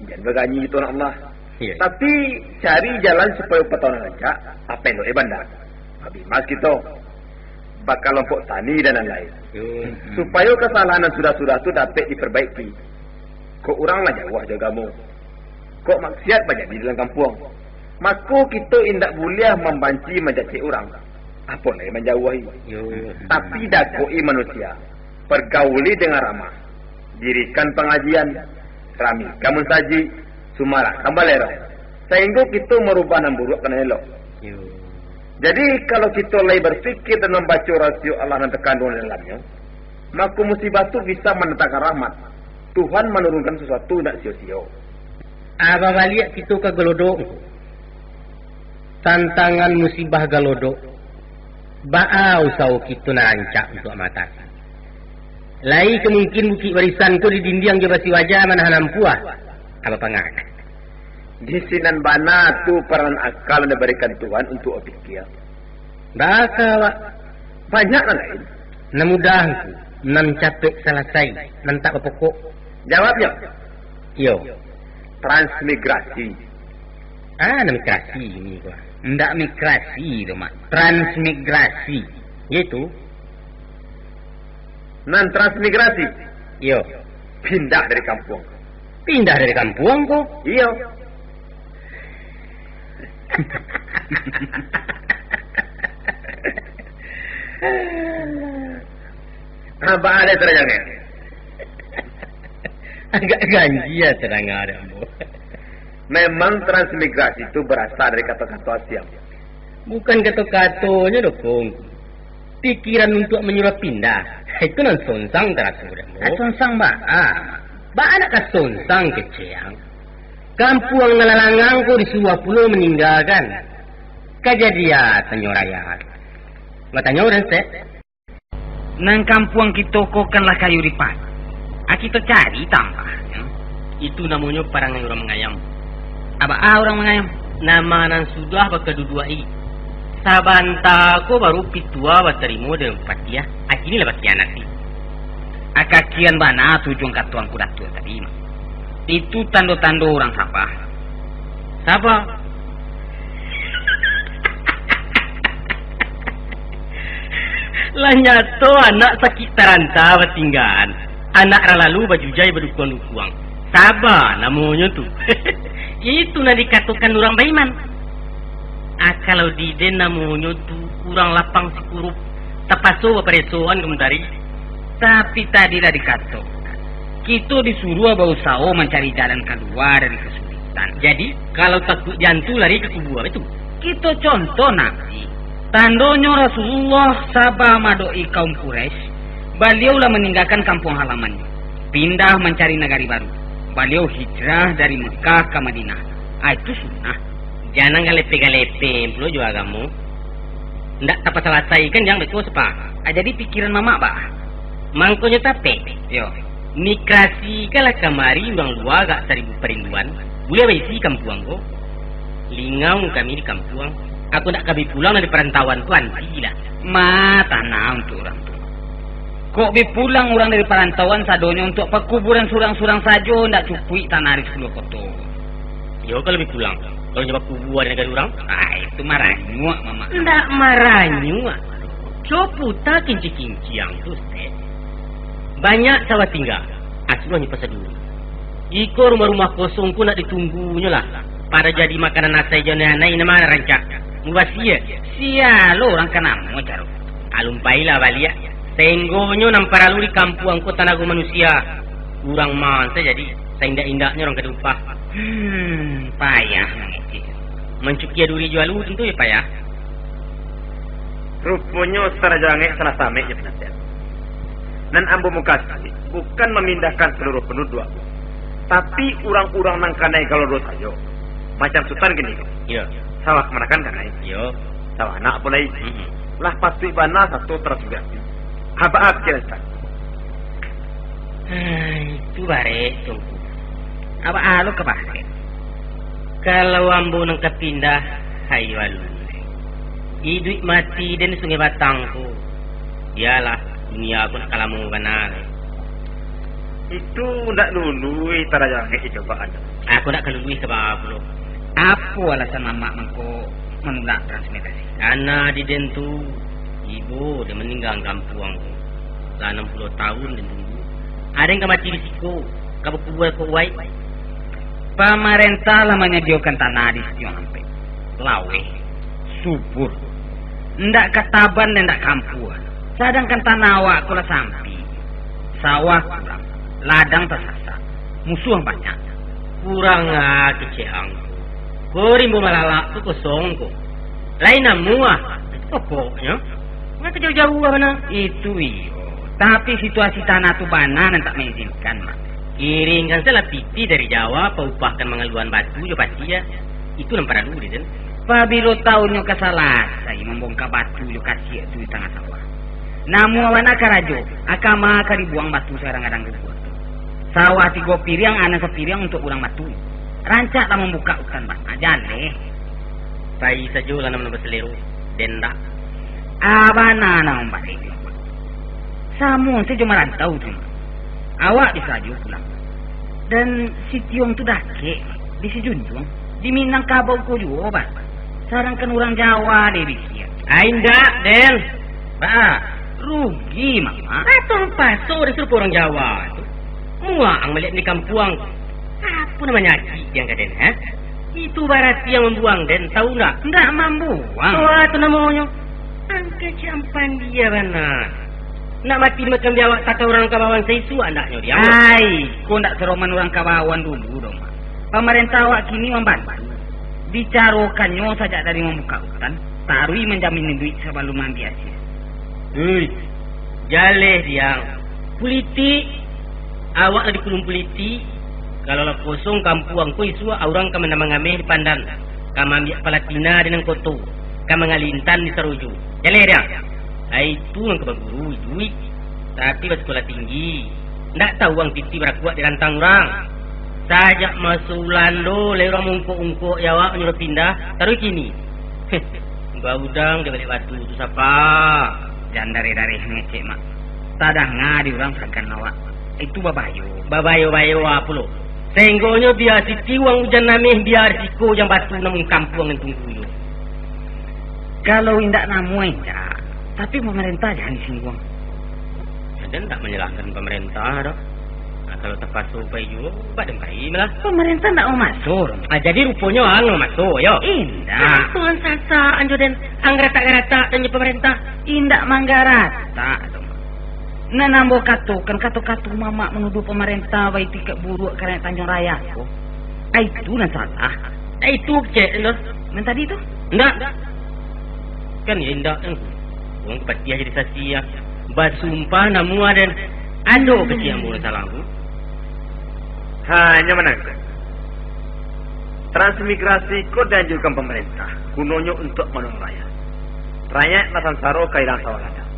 jan baganyi itu anak Allah. Iya. Tapi, cari jalan supayo pataunan rancak, apo elok eh banda. Abih mas kito, bakalompok tani dan lain-lain. Yo. Supayo kasalahan nan sudah-sudah tu dapek diperbaiki. Kok urang lah jauah jo agamo. Kok maksiat bajadi dalam kampuang. Mako kito indak buliah mambanci mancacek urang. Apo lai manjauahi. Yo. Tapi dakok-i manusia. Pergauli dengan ramah. Dirikan pangajian. Ramikan musajik. Sumarakkan balerong. Sainggo kito marubah nan buruak ka nan elok. Yo. Jadi, kalau kito lai barpikir dan mambaco rasio Allah nan takanduang di dalamnyo, mako musibah tu bisa mandatangkan rahmat. Tuhan manurunkan sasuatu indak sio-sio. Ah, babaliak kito ka galodok. Tantangan musibah galodok, baa usaho kito nan rancak untuak maatasi? Lai ka mungkin Bukik Barisan ko didindiang jo basi waja manahan ampuah? Apo pangak? Di sinan bana tu peranan akal nan dibarikan Tuhan untuak bapikia. Baa ka awak? Banyak nan lain. Nan mudah Ngku, nan capek salasai, nan tak bapokok. Jawabnyo? Iyo. Transmigrasi. Ah, nan migrasi ini ko. Ndak migrasi tu, Mak. Transmigrasi. Iyo itu. Nan transmigrasi? Iyo. Pindah dari kampuang. Pindah dari kampuang ko? Iyo. Abah ada terjadi. Agak ganjil tadanga dek ambo. Memang transmigrasi tu barasa dari kato-kato asiang. Bukan kato-katonyo doh, Kong. Pikiran untuak manyuruah pindah, itu nan songsang taraso dek ambo. Ah, songsang baa? Baa nak ka songsang kecek ang? Kampuang nan lalangang ko disuruah pulo maninggakan. Kajadian tanyo raya. Batanyo urang sek. Nan kampuang kito ko kan lah kayo dipatok. Ah, kito cari tambah. Itu namonyo parangai urang mangayam. Abah ah urang mangayam. Nama nan sudah bakaduduak-i. Sabanta ko baru pitua batarimo dari Bupati ah. Ah, kini lah bakhianat ni. Ah, kakian bana tujuan kato Angku Datuak tadi mah. Itu tando-tando urang saba. Saba. Lah nyato anak sakik taranta batinggaan. Anak ralalu bajujai badukuang-dukuang. Saba namonyo tu. Itu nan dikatokan urang baiman. Ah, kalau di den namonyo tu urang lapang sikurup, tapaso baparesoan ka mantari. Tapi tadi lah dikatokan, kito disuruah bausaho mancari jalan kalua dari kasulitan. Jadi, kalau takuik di antu lari ka kubua itu. Kito contoh nabi. Tandonyo Rasulullah saba maadok-i kaum Quraisy, baliau lah maninggakan kampuang halamannyo, pindah mancari nagari baru. Baliau hijrah dari Mekah ka Madinah. Ah, itu sunnah. Jan nan galepe-galepe pulo jo agamo. Ndak tapasalasaikan jan beko sapa. Ah, jadi pikiran mamak baa? Mangkonyo tapek. Yo. Migrasi ka lah kamari urang lua agak saribu parinduan. Buliah baisi kampuang ko. Lingau kami di kampuang. Aku ndak ka bi pulang dari parantauan tu anti lah. Ma, tanah untuak urang tu. Kok bi pulang urang dari parantauan sadonyo untuak pakuburan surang-surang sajo, ndak cukuik tanah di sapuluah koto. Iyo, kalau bi pulang, kalau nyo bakubua di nagari urang, ah, itu maranyuak, Mamak. Ndak maranyuak. Coputa kincik-kinciang tu, Ustaz. Banyak sawah tingga, asuahnyo pasaduri. Iko rumah-rumah kosong ko nak ditunggunyo lah. Pada jadi makanan asai jo anai-anai nama rancak. Mubasia, sia lo urang ka namo caro. Alumpailah baliak. Sainggonyo nan paralu di kampuang ko tanago manusia. Urang man sajo jadi, saindak-indaknyo urang ka diupah. Hmm, payah mangecek. Mancukia duri jo alu tantu yo payah. Ruponyo Tarajo Angek salah samek jo panasihat. Nan ambo mukasuik bukan mamindahkan saluruah panduduak, tapi urang-urang nan kanai galo sajo. Macam Sutan kini ko. Iyo. Sawah kamanakan kanai. Iyo. Sawah anak apo lai. Mm-mm. Lah patuik bana sato transmigrasi. Apo pikiran Sutan? Ah, itu barek, Tuangku. Apo alo ka barek? Kalau ambo nan ka pindah, hayo alun. Iduik mati den Sungai Batang ko. Bialah, dunia ko nak ka lamo bana lai. Itu ndak lului Tarajo Angek cobaan. Aku ndak ka lului sabab apo lo. Apo alasan mamak mangko manulak transmigrasi? Karano di den tu, ibo den maninggakan kampuang tu. Lah anam puluah tahun den tunggu. Ado nan ka mati di siko, ka bakubua kok wai. Pamarentah lah manyadiokan tanah di Sitiong Ampek. Laweh, subur. Ndak ka taban, ndak ka ampua. Sadangkan tanah awak ko lah sampik. Sawah kurang, ladang tasasak, musuah banyak. Kurang ah kecek ang. Ko rimbo malalak tu kosong ko. Lai namuah. Pokoknyo, ndak ka jauah-jauah bana. Itu iyo. Tapi situasi tanah tu bana nan tak mengizinkan, Mak. Kiringkan salah piti dari Jawa, paupahkan mangaluan batu jo pasia. Itu nan paralu di den. Pabilo tahunnyo ka salasai mambongka batu jo kasiak tu di tangah sawah? Namuah bana karajo, akama ka dibuang batu sagadang-gadang rubuah tu. Sawah tigo piriang, anam sapiriang untuak urang batu. Rancak lah mambukak utan bana, jaleh. Pai sajo lah nan basalero, den ndak. Ah, bana nan mambarek. Samo sajo marantau tu. Awak bisa sajo pulang. Dan Sitiong tu dakek, di Sijunjuang, di Minangkabau ko juo, Bang. Sadangkan urang Jawa deh bisiak. Ai, indak, Den. Baa, rugi, Mamak. Atau paso disuruh urang Jawa tu. Muak ang maliek di kampuang. Apo nan manyakik di ang ka den, ha? Itu barati ang mambuang den, tahu ndak? Ndak mambuang. Wah, tu namonyo. Angke ciampan dia bana. Nak mati dimakan biawak takah urang Kabawan saisuak andaknyo dia. Ai, ko ndak saroman urang Kabawan dulu doh, Mak. Pamarentah awak kini mambantu. Dicarokannyo sajak dari mambukak utan, taruih manjamin iduik sabalun maambiak asie. Hei, jaleh diang. Pulitik, awak lah dikulun pulitik. Kalau lah kosong kampuang ko isuak, urang ka mandamang ameh di Pandan, ka maambiak palatina di nan koto, ka mangalintan di Sarojo. Jaleh diang. Ai itu nan ka baguru iduik, tapi basikolah tinggi. Ndak tahu ang titi barakuak di rantang urang. Sajak maso Ulando, lai urang maungkok-ungkok jo awak manyuruah pindah, taruih kini. Baudang di baliak batu tu sapa? Jan dareh-dareh ngecek, Mak. Tadanga di urang sagan awak. Itu babayo. Babayo-bayo apo lo? Senggonyo bia siti uang ujan ameh, bia risiko ujan batu namun kampuang nan tunggunyo. Kalau indak namuah indak, tapi pamarentah jan disingguang. Jan ndak manyalahkan pamarentah doh. Nah, kalau tapaso pai juo, baa den pai malah. Pamarentah ndak mamaso doh. Ah, jadi ruponyo ang mamaso, yo? Indak. Nah, tu ang sasak, anjo den. Ang garatak-garatak, tanyo pamarentah. Indak manggaratak doh. Nan ambo katokan, kato-kato mamak manuduah pamarentah baitikad buruak ka rakyat Tanjuang Raya ko. Ai, itu nan salah. Ai, itu kecek tu. Nan tadi tu? Indak. Kan iyo indak, kan. Urang patiah jadi saksi, ah. Basumpah namuah den. Ado kecek ambo nan salah tu. Hanyo manangkok. Transmigrasi ko dianjurkan pamarentah, gunonyo untuak manolong rakyat. Rakyat lah sansaro kailangan sawah ladang.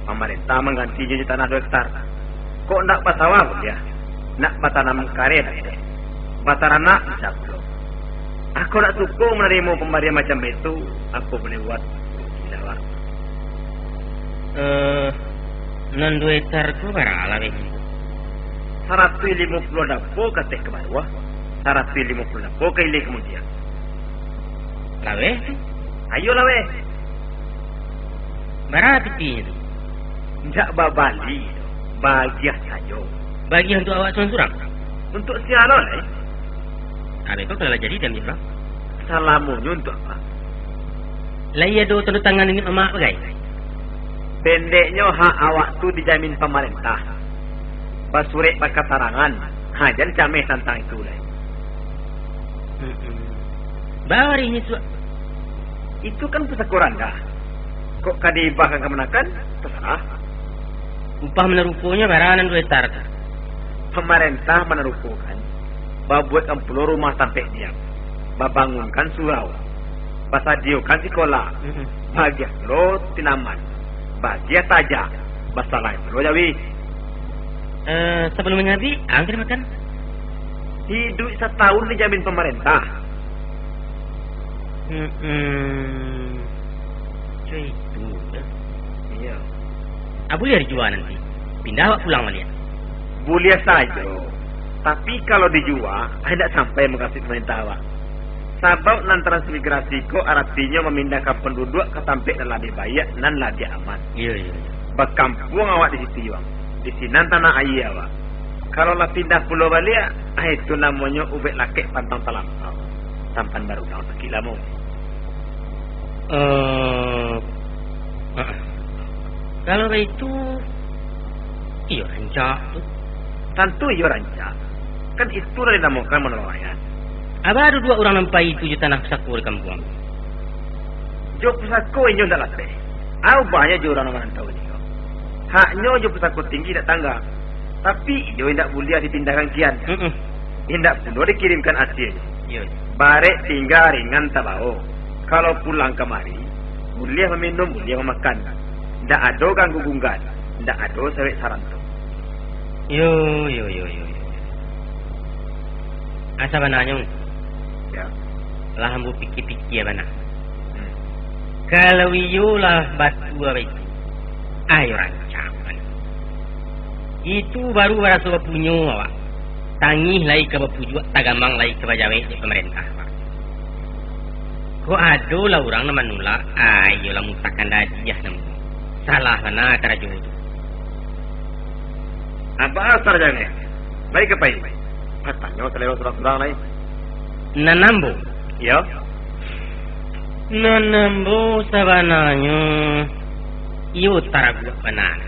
Pamarentah manggantinyo jo tanah duo hektar. Kok ndak basawah buliah, nak batanam kareh dak buliah. Bataranak bisa pulo. Ako ndak suko manarimo pambarian macam itu, apo buliah buat? Gila, Bang. Eh, nan duo hektar ko bara laweh? Saratuih limo puluah dapo ka ateh ka bawah, saratuih limo puluah dapo ka ilia ka mudiak. Laweh tu? Ayo laweh. Bara pitinyo tu? Indak babali, bagiah sajo. Bagiah untuak awak surang-surang? Untuak sia lo lai? Abih ko kalau lah jadi diambiak urang? Salamonyo untuak apak. Lai ado tanda tangan niniak mamak bagai? Pendeknyo, hak awak tu dijamin pamarentah. Basurek bakatarangan, ha, jan cameh tantang itu lai. Mm-mm. Bawa dek inyo suak. Itu kan pusako randah. Kok ka diibahkan ka manakan, tasarah. Upah manarukonyo bara nan duo hektar tu? Pamarentah manarukokan, babuekkan pulo rumah tampek diam, babangunkan surau, basadiokan sikola, Mm-mm. bagiah pulo tinaman, bagiah tajak, basalai pulo jawi. Eh, sabalum manyabuik, angkir makan. Hiduik satahun dijamin pamarentah. Hmm, cuy itu, ya. Iya. Ah, buliah dijua nanti. Pindah awak pulang baliak. Buliah sajo. Tapi kalau dijua, ah, indak sampai mukasuik pamarentah awak. Sabab nan transmigrasi ko aratinyo mamindahkan panduduak ka tampek nan labiah baiak, nan labiah aman. Iya, iya, iya. Bakampuang awak di situ, Yuang. Di sinan tanah aia awak. Kalau lah pindah pulo baliak, ah, itu namonyo ubek lakek pantang talampau. Sampan barulang sakik lamo. Eh, ah. Kalau baitu, iyo rancak tu. Tantu iyo rancak. Kan itu lah dinamokan manolong rakyat. Aba ado duo urang nan pai tu jo tanah pusako di kampuang. Jo pusako inyo ndak lapeh. Au banyak jo urang nan marantau inyo. Haknyo jo pusako tinggi indak tangga. Tapi iyo indak buliah dipindahkan kian. Mm-mm. Indak pulo dikirimkan asianyo. Iyo, iyo. Barek tingga ringan tabao. Kalau pulang kamari, buliah maminum, buliah mamakan. Ndak ado ganggu gunggat, ndak ado sawek saranto. Yo, yo, yo, yo, yo. Ah, sabananyo, Ya. lah ambo pikia-pikia bana. Hmm. Kalau iyo lah batua baitu, ayo rancak bana. Itu baru baraso bapunyo awak. Tangih lai ka bapujuak, tagamang lai ka bajawek dek pamarentah, Pak. Kok ado lah urang nan manulak, ah, iyo lah mutahkan dadiah namonyo. Salah bana karajo tu. Apo asal jangek? Baik ka pai? Batanyo salero surang-surang lai. Nan ambo? Iyo. Nan ambo sabananyo iyo taraguak bana.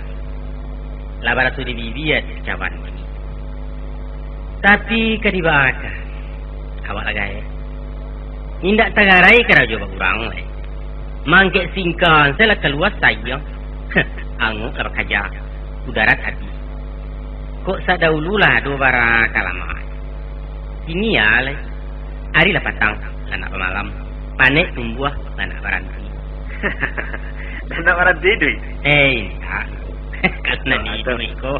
Lah baraso di bibia ati cawan. Tapi ka dibaa ka, awak lah gaek. Indak tagarai karajo baurang lai. Mangkek singkang se lah kalua sayang. Angok lah bakaja, udarat abih. Kok sadaulu lah ado bara ka lamak. Kini ya lai. Ari lah patang, lah nak bamalam. Panek tumbuah, lah nak baranti. Lah nak baranti, Dui? Eh, indak. Kalau nak Aduh. diiduik ko,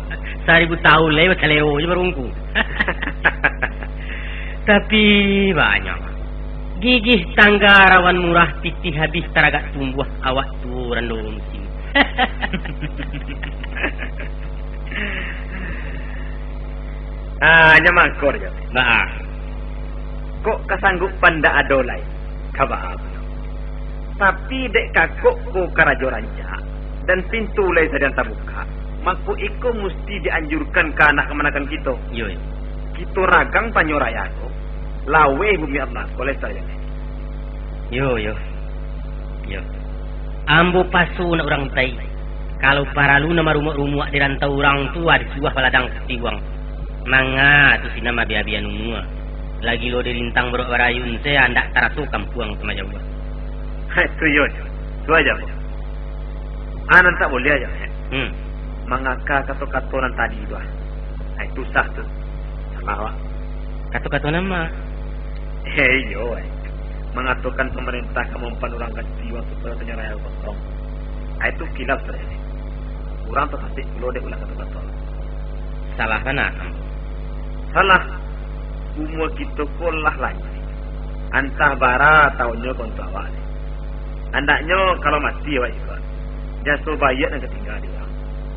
saribu tahun lai basalero je barungku. Tapi banyak. Gigih tangga rawan murah, pitih habih taragak tumbuah, awak tuo rando musim. Ah, nyo mangko jo. Nah. Kok kasanggupan ndak ado lai? Ka baa pulo. Tapi dek kakok ko karajo rancak, dan pintu lai sadang tabukak, mako iko musti dianjurkan ka anak kamanakan kito. Iyo, iyo. Kito ragang panyo raya ko, laweh bumi Allah ko lai sadang. Iyo, iyo. Iyo. Ambo paso nak urang utai. Kalau paralu nan marumuak-rumuak di rantau urang tu, ah, disuruah baladang ka Tiwang. Manga tu sinan maabiah-abiahan umua. Lagi lo dirintang baruak barayun se, ah, ndak taraso kampuang tu majauah. Hai, tu iyo. Tu aja. Anan tak buliah aja. Hmm. Mangaka kato-kato nan tadi tu, ah. Hai, susah tu. Salah awak. Kato-kato nan ma? Eh, iyo, eh. Mangatokan pamarintah ka mampan urang ka Tiwang supayo tanyo raya kosong. Ah, itu kilaf sabananyo. Urang tasasek pulo dek ulah kato-kato. Salah bana ambo. Salah. Umua kito ko lah lanjuik. Antah bara taunnyo ka untuak awak ni. Andaknyo kalau mati awak iko, jaso baiak nan ka tingga di urang.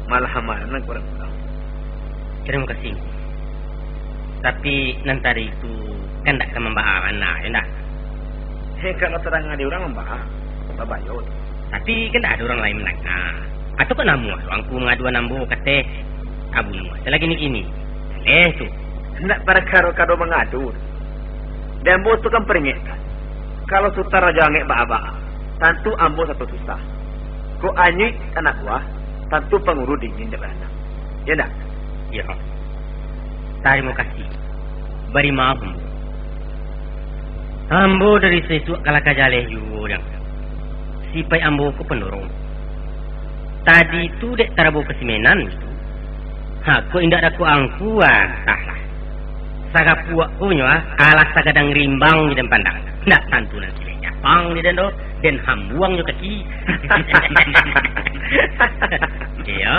Malah amalan nan kurang-kurang. Tarimo kasih. Tapi nan tadi tu kan ndak ka mambaa bana, yo ndak? Heh, kalau tadanga di urang mambaa, babayo tu. Tapi kan ndak ado urang lain mandanga. Atau kan namuah angku mangaduan ambo ka ateh, abu nuah, salagi ni kini. Leh tu. Ndak parkaro kado mangadu tu. Di ambo tu kan paringekkan. Kalau Sutan Rajo Angek baa-baa, tantu ambo sato susah. Kok anyuik anak buah, tantu panguru dingin dek baranak. Yo ndak? Yo. Tarimo kasih. Bari maaf, ambo. Ambo dari saisuak ka lah ka jaleh juo, Jang. Sipaik ambo ko pandorong. Tadi tu dek tarabo kasimenan tu. Ha, kok indak dako angku, ah, antahlah. Sagapuak ko nyo, ah, alah sagadang rimbang di den pandang. Ndak tantu nan kilek japang di den doh, den hambuang nyo kaki. Iyo.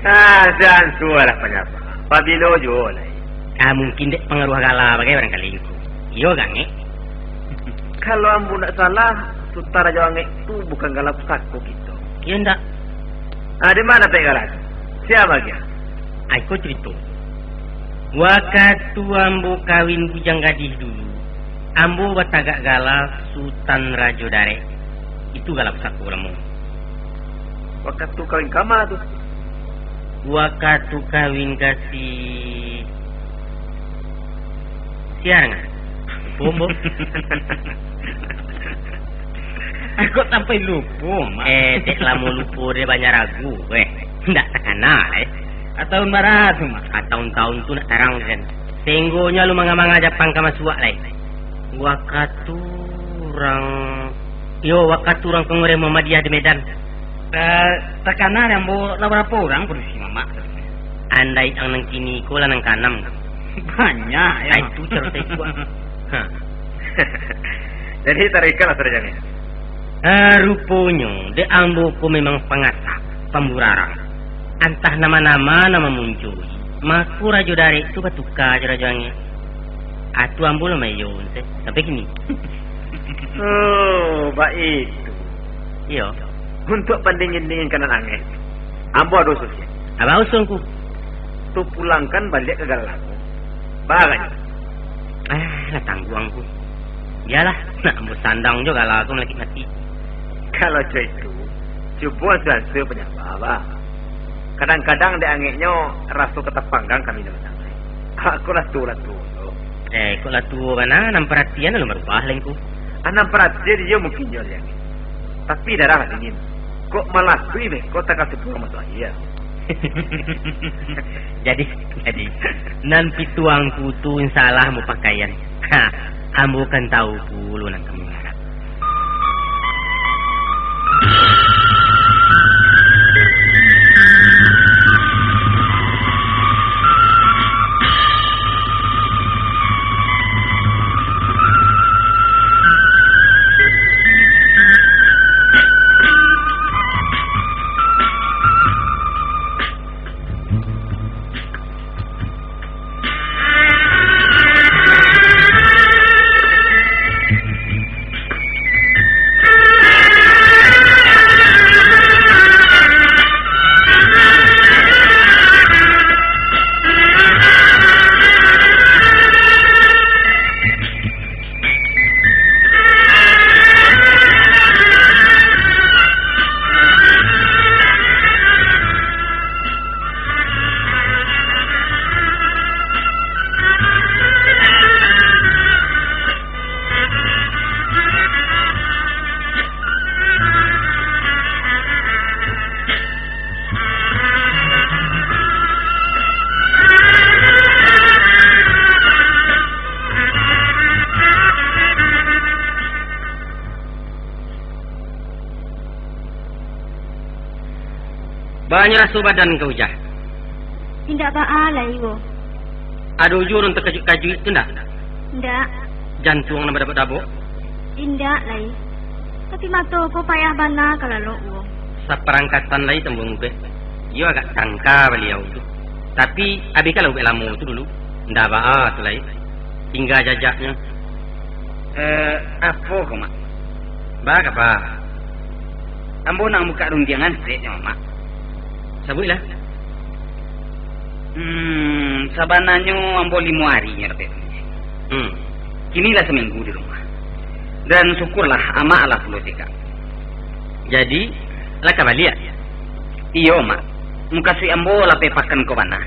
Ah, jan sualah panyapa. Pabilo juo lai. Ah, mungkin dek pangaruah gala bagai barangkali ko. Iyo, Angek? Kalau ambo ndak salah, Sutan Rajo Angek tu bukan gala pusako kito. Iyo ndak? Ah, di ma dapek gala tu? Sia bagian? Ai, ko carito. Wakatu ambo kawin bujang gadih dulu, ambo batagak gala Sutan Rajo Darek. Itu gala pusako namo. Wakatu kawin ka ma tu? Wakatu kawin ka si Siang, ah. Bombo. Kok sampai lupo, Mak? Eh, dek lamo lupo dek banyak ragu, eh. Ndak takana, eh. Atau marah tu, Mak? Ah, taun-taun tu nak tarang, kan. Sehinggonyo lu manga-manga Japang ka masuak lai. Wakatu urang, iyo, wakatu urang Kongres Muhammadiyah di Medan. Eh, takana dek ambo lah barapo urang padusi mamak tu? Andai ang nan kini ko lah nan kaanam. Banyak, yo. Ai, tu carito ikuak. Ha. Jadi, tarikatlah sudah jangan. Ah, ruponyo, dek ambo ko memang pangasak, pamburarang. Antah nama-nama nan mamuncoi, mako Rajo Darek tu batuka jo Rajo Angek. Atu ambo lah mayo, sampai kini. Oh, baitu. Iyo. Untuak pandingin-dingin kanan angek, ambo ado usulan. Apo usulan, Ngku? Tu pulangkan baliak ka gala lamo. Baa agaknyo? Ah, lah tangguang, Ngku. Bialah, nak ambo sandang jo gala ko malakik mati. Kalau cak itu, cubo ansua-ansua panyapa, bah. Kadang-kadang dek angeknyo raso ka tapanggang kami nan sangaik. Kok lah tuo, lah tuo tu. Eh, kok lah tuo bana, nan paratian alun barubah lai, Ngku. Ah, nan paratian iyo mungkin iyo, Liang. Tapi darah lah dingin. Kok malatui beko takasuik pulang masuak aia. Jadi, jadi, nan pituah Ngku tu insya Allah ambo pakaian. Ha, ambo kan tahu pulo nan ka mangarap. Baa nyo raso badan kau, Jah? Indak baa lai, Wo. Ado juo nan takajuik-kajuik tu ndak? Indak. Jantuang nan badabok-dabok? Indak lai. Tapi mato ko payah bana ka lalok, Wo. Saparangkatan lai tambuang ubek. Iyo agak tangka baliau tu. Tapi abihkanlah ubek lamo tu dulu. Indak baa tu lai. Tingga jajaknyo. Eh, apo ko, Mak? Baa kaba? Ambo nak mambukak rundiangan saketek, Mak. Sabuiklah. Hmm, sabananyo ambo limo ari nyo dapek. Hmm. Kini lah saminggu di rumah. Dan syukurlah, Amak lah pulo cegak. Jadi, lah ka baliak? Iyo, Mak. Mukasuik ambo lah pai pakan ko bana.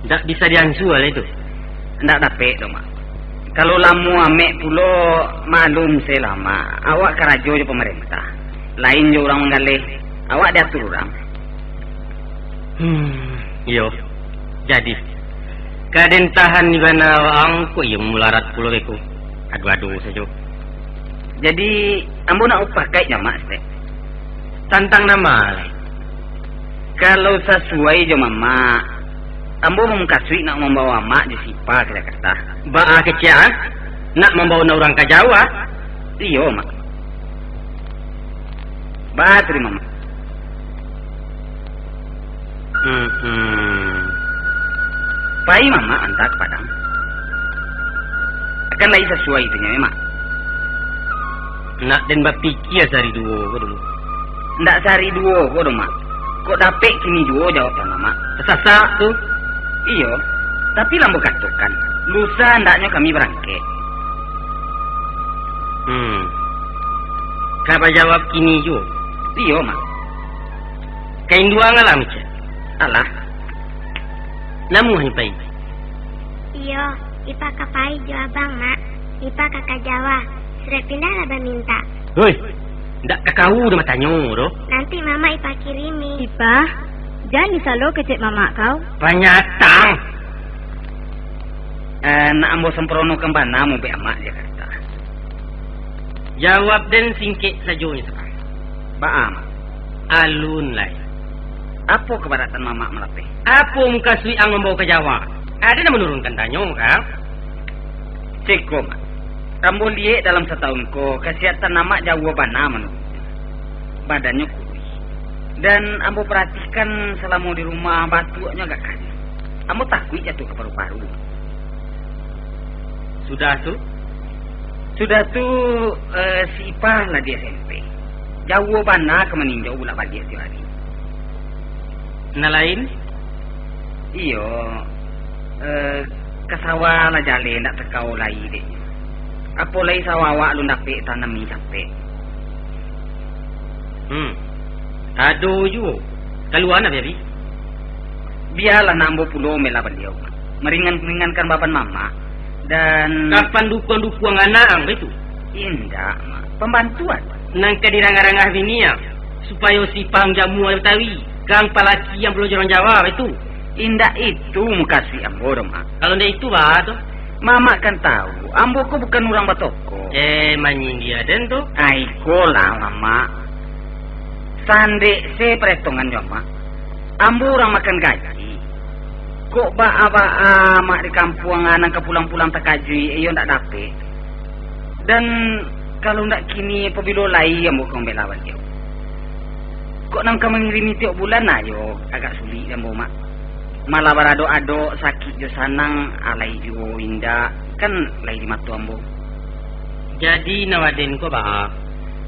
Ndak bisa diansua lai tu? Ndak dapek doh, Mak. Kalau lamo amek pulo, maklum se lah, Mak. Awak karajo jo pamarentah. Lain jo urang manggaleh. Awak diatur urang. Hmm, iyo. Jadi, ka den tahan di bana waang ko iyo mularat pulo beko. Ado-ado sajo. Jadi, ambo nak upakaik jo Amak, Stek. Tantang nan ma lai? Kalau sasuai jo Mamak, ambo mukasuik nak mambawo Amak jo si Ipa ka Jakarta. Baa kecek, ah? Nak mambawo nan urang ka Jawa? Iyo, Mak. Baa tu di Mamak. Hmm, hmm. Pai Mamak anta ka Padang. Kan lai sasuai tu nyo, Mak. Nak den bapikia sahari duo ko dulu. Ndak sahari duo ko doh, Mak. Kok dapek kini juo jawab Mamak. Tasasak tu. Iyo, tapi lah ambo katokan, lusa andaknyo kami barangkek. Hmm. Ka bajawab kini juo? Iyo, Mak. Ka induang alah, Mica? Alah. Namuah ni pai? Iyo, Ipa ka pai jo abang, Mak. Ipa ka ka Jawa. Sudah pindah lah bamintak. Hoi, ndak ka kau dah batanyo doh. Nanti Mamak Ipa kirimi. Ipa, jan disalo kecek Mamak kau. Panyatang. Eh, nak ambo sampronokan bana mubek Amak Jakarta. Jawab den singkek sajo nyo, Sapa. Baa, Mak? Alun lai. Apo kabaratan Mamak malapeh? Apo mukasuik ang mambawo ka Jawa? Ado nan manurunkan tanyo, ka? Ceko, Mak. Ambo liek dalam satahun ko, kasihatan Amak jauah bana manurun. Badannyo kuruih. Dan ambo paratikan salamo di rumah, batuaknyo agak kari. Ambo takuik jatuah ka paru-paru. Sudah tu? Sudah tu, eh, si Ipa lah di S M P. Jauah bana ka maninjau bulak baliak tiok ari. Nan lain? Iyo, eh, ka sawah lah jaleh, ndak takao lai dek. Apo lai sawah awak alun dapek tanami capek. Hmm. Ado juo. Kalua nak, Biabi? Bialah nak ambo pulo mela baliau. Maringan-ringankan baban Mamak. Dan kapan dukuang-dukuang anak ang itu? Indak, Mak. Pambantuan. Nan ka dirangah-rangah bini ang, supayo si Ipa ang jamu ari Batawi, kang palaki ang pulo jo urang Jawa, itu? Indak itu mukasuik ambo doh, Mak. Kalau ndak itu, baa tu? Mamak kan tahu, ambo ko bukan urang batoko. Eh, manyindia den tu. Ai, iko lah, Mamak. Sandek se paretongan jo Amak. Ambo urang makan gaji. Kok baa-baa Amak di kampuang nan ka pulang-pulang takajuik, iyo ndak dapek. Dan kalau ndak kini, pabilo lai ambo ka mambela baliau? Kok nan ka mangirimi tiok bulan, nah, yo agak sulik ambo, Mak. Malah baradok-adok, sakik jo sanang, alai juo indak, kan lai di mato ambo. Jadi, nan waden ko baa?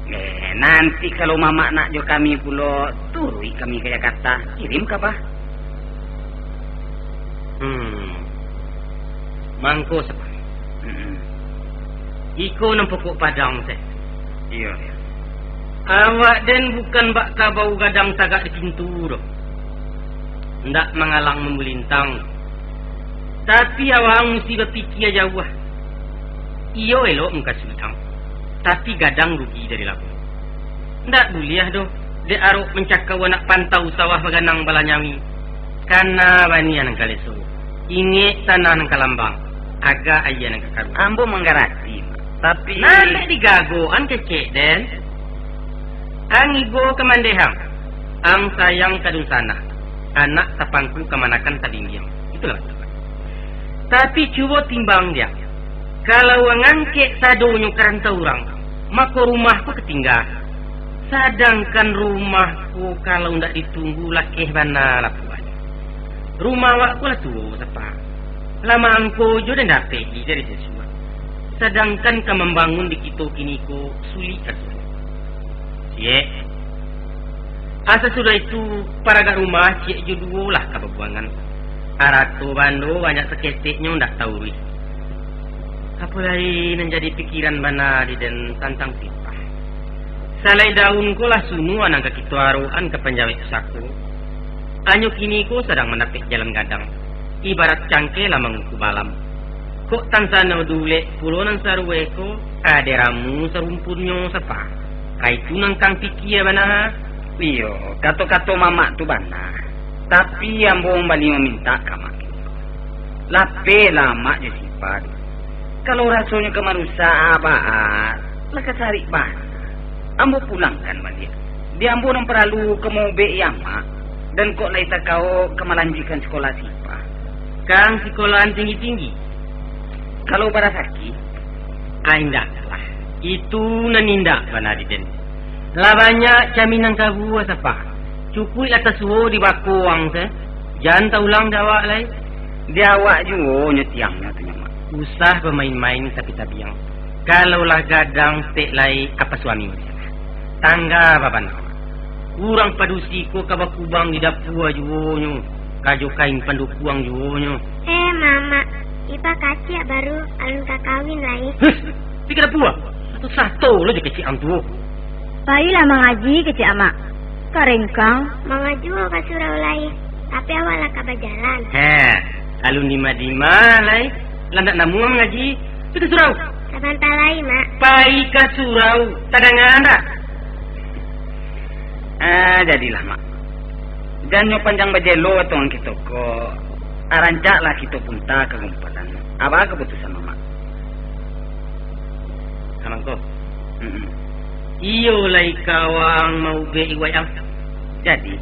Eh, nanti kalau Mamak nak jo kami pulo, turuik kami ka Jakarta, kirim ka, Bah. Hmm. Mangko, Sapa. Hmm. Iko nan pokok padang, Seh. Iyo, iyo. Awak den bukan bak kabau gadang tagak di pintu doh. Ndak mangalang mamulintang. Tapi awak musti bapikia jauah. Iyo elok mukasuik ang, tapi gadang rugi dari labuah. Ndak buliah doh, dek arok mancakau anak pantau sawah baganang balanyawi. Kana banian nan ka leso, ingek tanah nan ka lambang, agak aia nan ka karuah. Ambo manggarati, tapi nan dek digagoan kecek den. Ang ibo ka mandehang, ang sayang ka dunsanak, anak tapangku kamanakan tabimbiang. Itulah bantuak. Tapi cubo timbang diak, kalau ang angkek sadonyo ka rantau urang, mako rumah ko katingga. Sadangkan rumah ko kalau ndak ditunggu lakeh bana lapuahnyo. Rumah awak ko lah tuo, Sapa. Lah mangko jo den dapek dari sesuak. Sadangkan ka mambangun di kito kini ko sulik rasonyo. Ciek. Asa sudah itu, paragak rumah ciek jo duo lah ka babuangan. Arato bando banyak saketeknyo ndak tauruih. Apo lai nan jadi pikiran bana di den tantang si Ipah. Salai daun ko lah sunuah nan ka kito arokan ka panjawek pusako. Anyo kini ko sadang mandapek jalan gadang, ibarat cangkeh lah manguku balam. Kok tansano dulek pulo nan saruwe ko, ade ramu sarumpunnyo, Sapa. Ai tu nan kang pikia bana. Iyo, kato-kato mamak tu bana. Tapi ambo mambali mamintak ka amak. Lapehlah amak jo si Ipah tu. Kalau rasonyo ka marusak, Abah, lah ka sarik bana. Ambo pulangkan baliak. Di ambo nan paralu ka maubek amak, dan kok lai takao ka malanjuikkan sikolah Sipah. Kang sikolahan tinggi-tinggi? Kalau barasaki. Ah, indaklah. Itu nan indak bana di den. Lah banyak camin nan ka buah, Sapa. Cukuiklah tasuo di bako ang se. Jan taulang di awak lai. Di awak juo nyo tiangnyo tu nyo, Mak. Usah bamain-main tapi tabiang. Kalau lah gadang tek lai apa suami di sana. Tangga babana. Urang padusi ko ka bakubang di dapua juo nyo. Ka jo kain pandukuang juo nyo. Eh, Mamak, Ipa kaciak baru alun ka kawin lai. Heh, pi ka dapua. Sato-sato lo jo kecek ang tu. Pailah mangaji kecek amak. Karengkang. Mangaji awak ka surau lai, tapi awak lah ka bajalan. Heh, alun dima-dima lai. Lah ndak namuah mangaji. Pi ka surau. Sabanta lai, Mak. Pai ka surau. Tadanga ndak? Ah, jadilah, Mak. Jan nyo panjang bajelo atau ang kito ko. Ah, rancaklah kito punta ka gumpalan. Apa kaputusan Mamak? Amangko. Mm-mm. Iyo lai kawang maubek iwai ang. Jadi,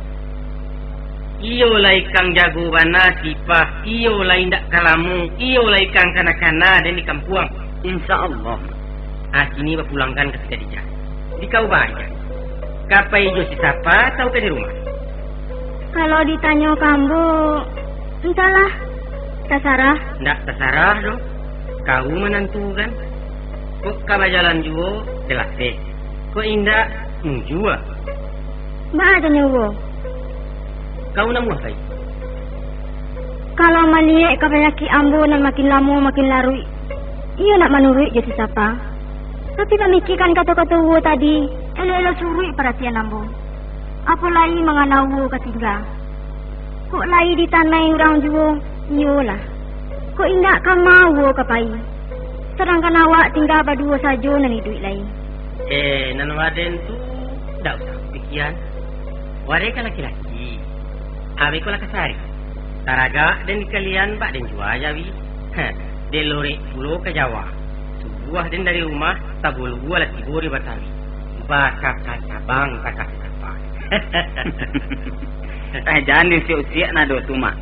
iyo lai kang jago bana Sipah, iyo lai indak ka lamo, iyo lai kang kana-kana den di kampuang. Insya Allah. Ah, kini bapulangkan ka si Khadijah. Di kau baa, ka pai jo si Sapa atau ka di rumah? Kalau ditanyo ka ambo, entahlah, tasarah. Ndak tasarah doh. Kau manantukan. Kok ka bajalan juo, jalapeh. Kok indak, mujua. Baa tanyo uwo? Kau namuah pai? Kalau maliek ka panyakik ambo nan makin lamo makin laruik, iyo nak manuruik jo si Sapa. Tapi mamikiakan kato-kato uwo tadi, elok-elok suruik paratian ambo. Apo lai mangana uwo ka tingga? Kok lai ditanai urang juo, iyolah. Kok indak ka ma uwo ka pai? Sadangkan awak tingga baduo sajo nan iduik lai. Eh, nan waden tu ndak usah pikian. Waden kan laki-laki. Abih ko lah kasari. Taragak den di kalian bak den jua jawi. Heh, den lorek pulo ka Jawa. Subuah den dari rumah, tabulua lah tibo di Batawi. Bakaka cabang, bakaka cabang. Eh, jan diusiak-usiak nado tu, Mak.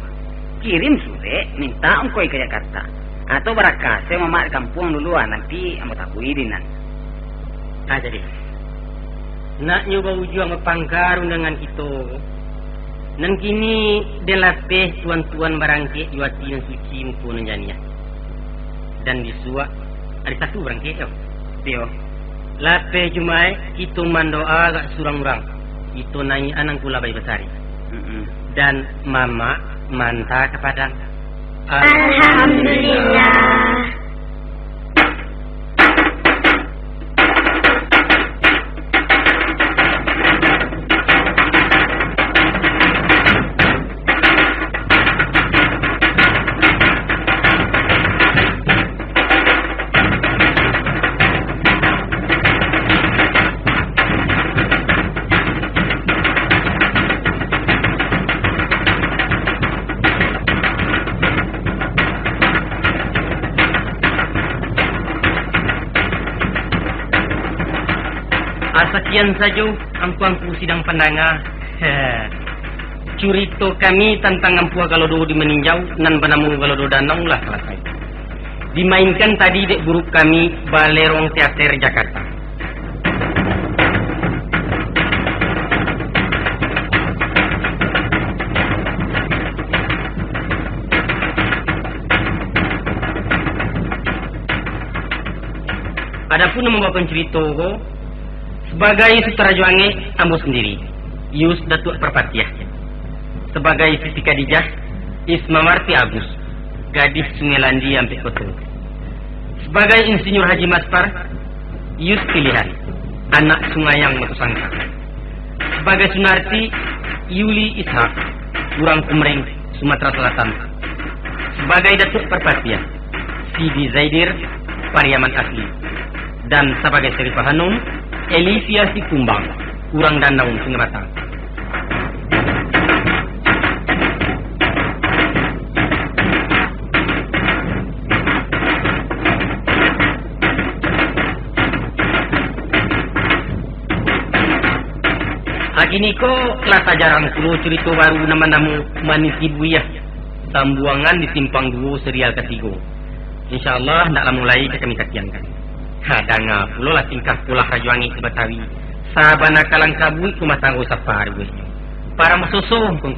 Kirim surek, minta ongkoi ka Jakarta. Atau baraka se mamak di kampuang dulu, ah, nanti ambo tabui di nan. Ah, jadi. Naknyo baujuang bapangka rundangan kito. Nan kini den lapeh tuan-tuan barangkek jo ati nan suci, muko nan janiah. Dan bisuak ari Satu barangkek yo. Iyo. Lapeh Jumaik kito mandoa agak surang urang. Kito naiak anang kulabai basari. Mm-mm. Dan mamak manta ka Padang. Alhamdulillah. Ah, sakian sajo, angku-angku sidang pandanga. Curito kami tantang Ampuah Galodo di Maninjau nan banamo Galodo Danau lah salasai. Dimainkan tadi dek guru kami, Balerong Teater Jakarta. Adapun nan mambawakan curito ko, sabagai sutradara jo angek, ambo sandiri, Yus Datuak Parpatiah. Sabagai Siti Khadijah, Isma Marti Agus, gadih Sungai Landi Ampek Koto. Sabagai Insinyur Haji Maspar, Yus Pilihan, anak Sungayang Mato Sangka. Sabagai Sunarti, Yuli Ishak, urang Kumereng, Sumatera Selatan. Sabagai Datuak Parpatiah, Sidi Zaidir, Pariaman asli. Dan sabagai Saripah Hanum, Elisia Sikumbang, urang Danau Sungai Batang. Kini ko lah tajarang pulo curito baru nan banamo Maniti Buiah, sambuangan di simpang duo serial katigo. Insya Allah, ndak lamo lai ka kami takiankan. Ha, danga pulo lah tingkah polah Rajo Angik tu Batawi. Sabana kalang kabuik rumah tanggo saparuahnyo. Parang basoso, Angku.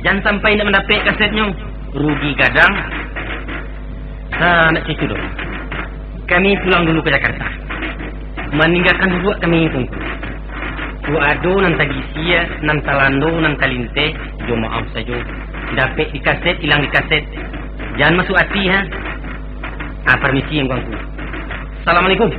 Jan sampai ndak mandapek kasetnyo, rugi gadang. Ha, ndak caitu doh. Kami pulang dulu ka Jakarta. Maninggakan duduak kami, Angku. Kok ado nan tagisia, nan talando, nan talinteh, jo maaf sajo. Dapek di kaset, ilang di kaset. Jan masuak ati, ha. Ah, parmisi, Angku-angku. Assalamualaikum.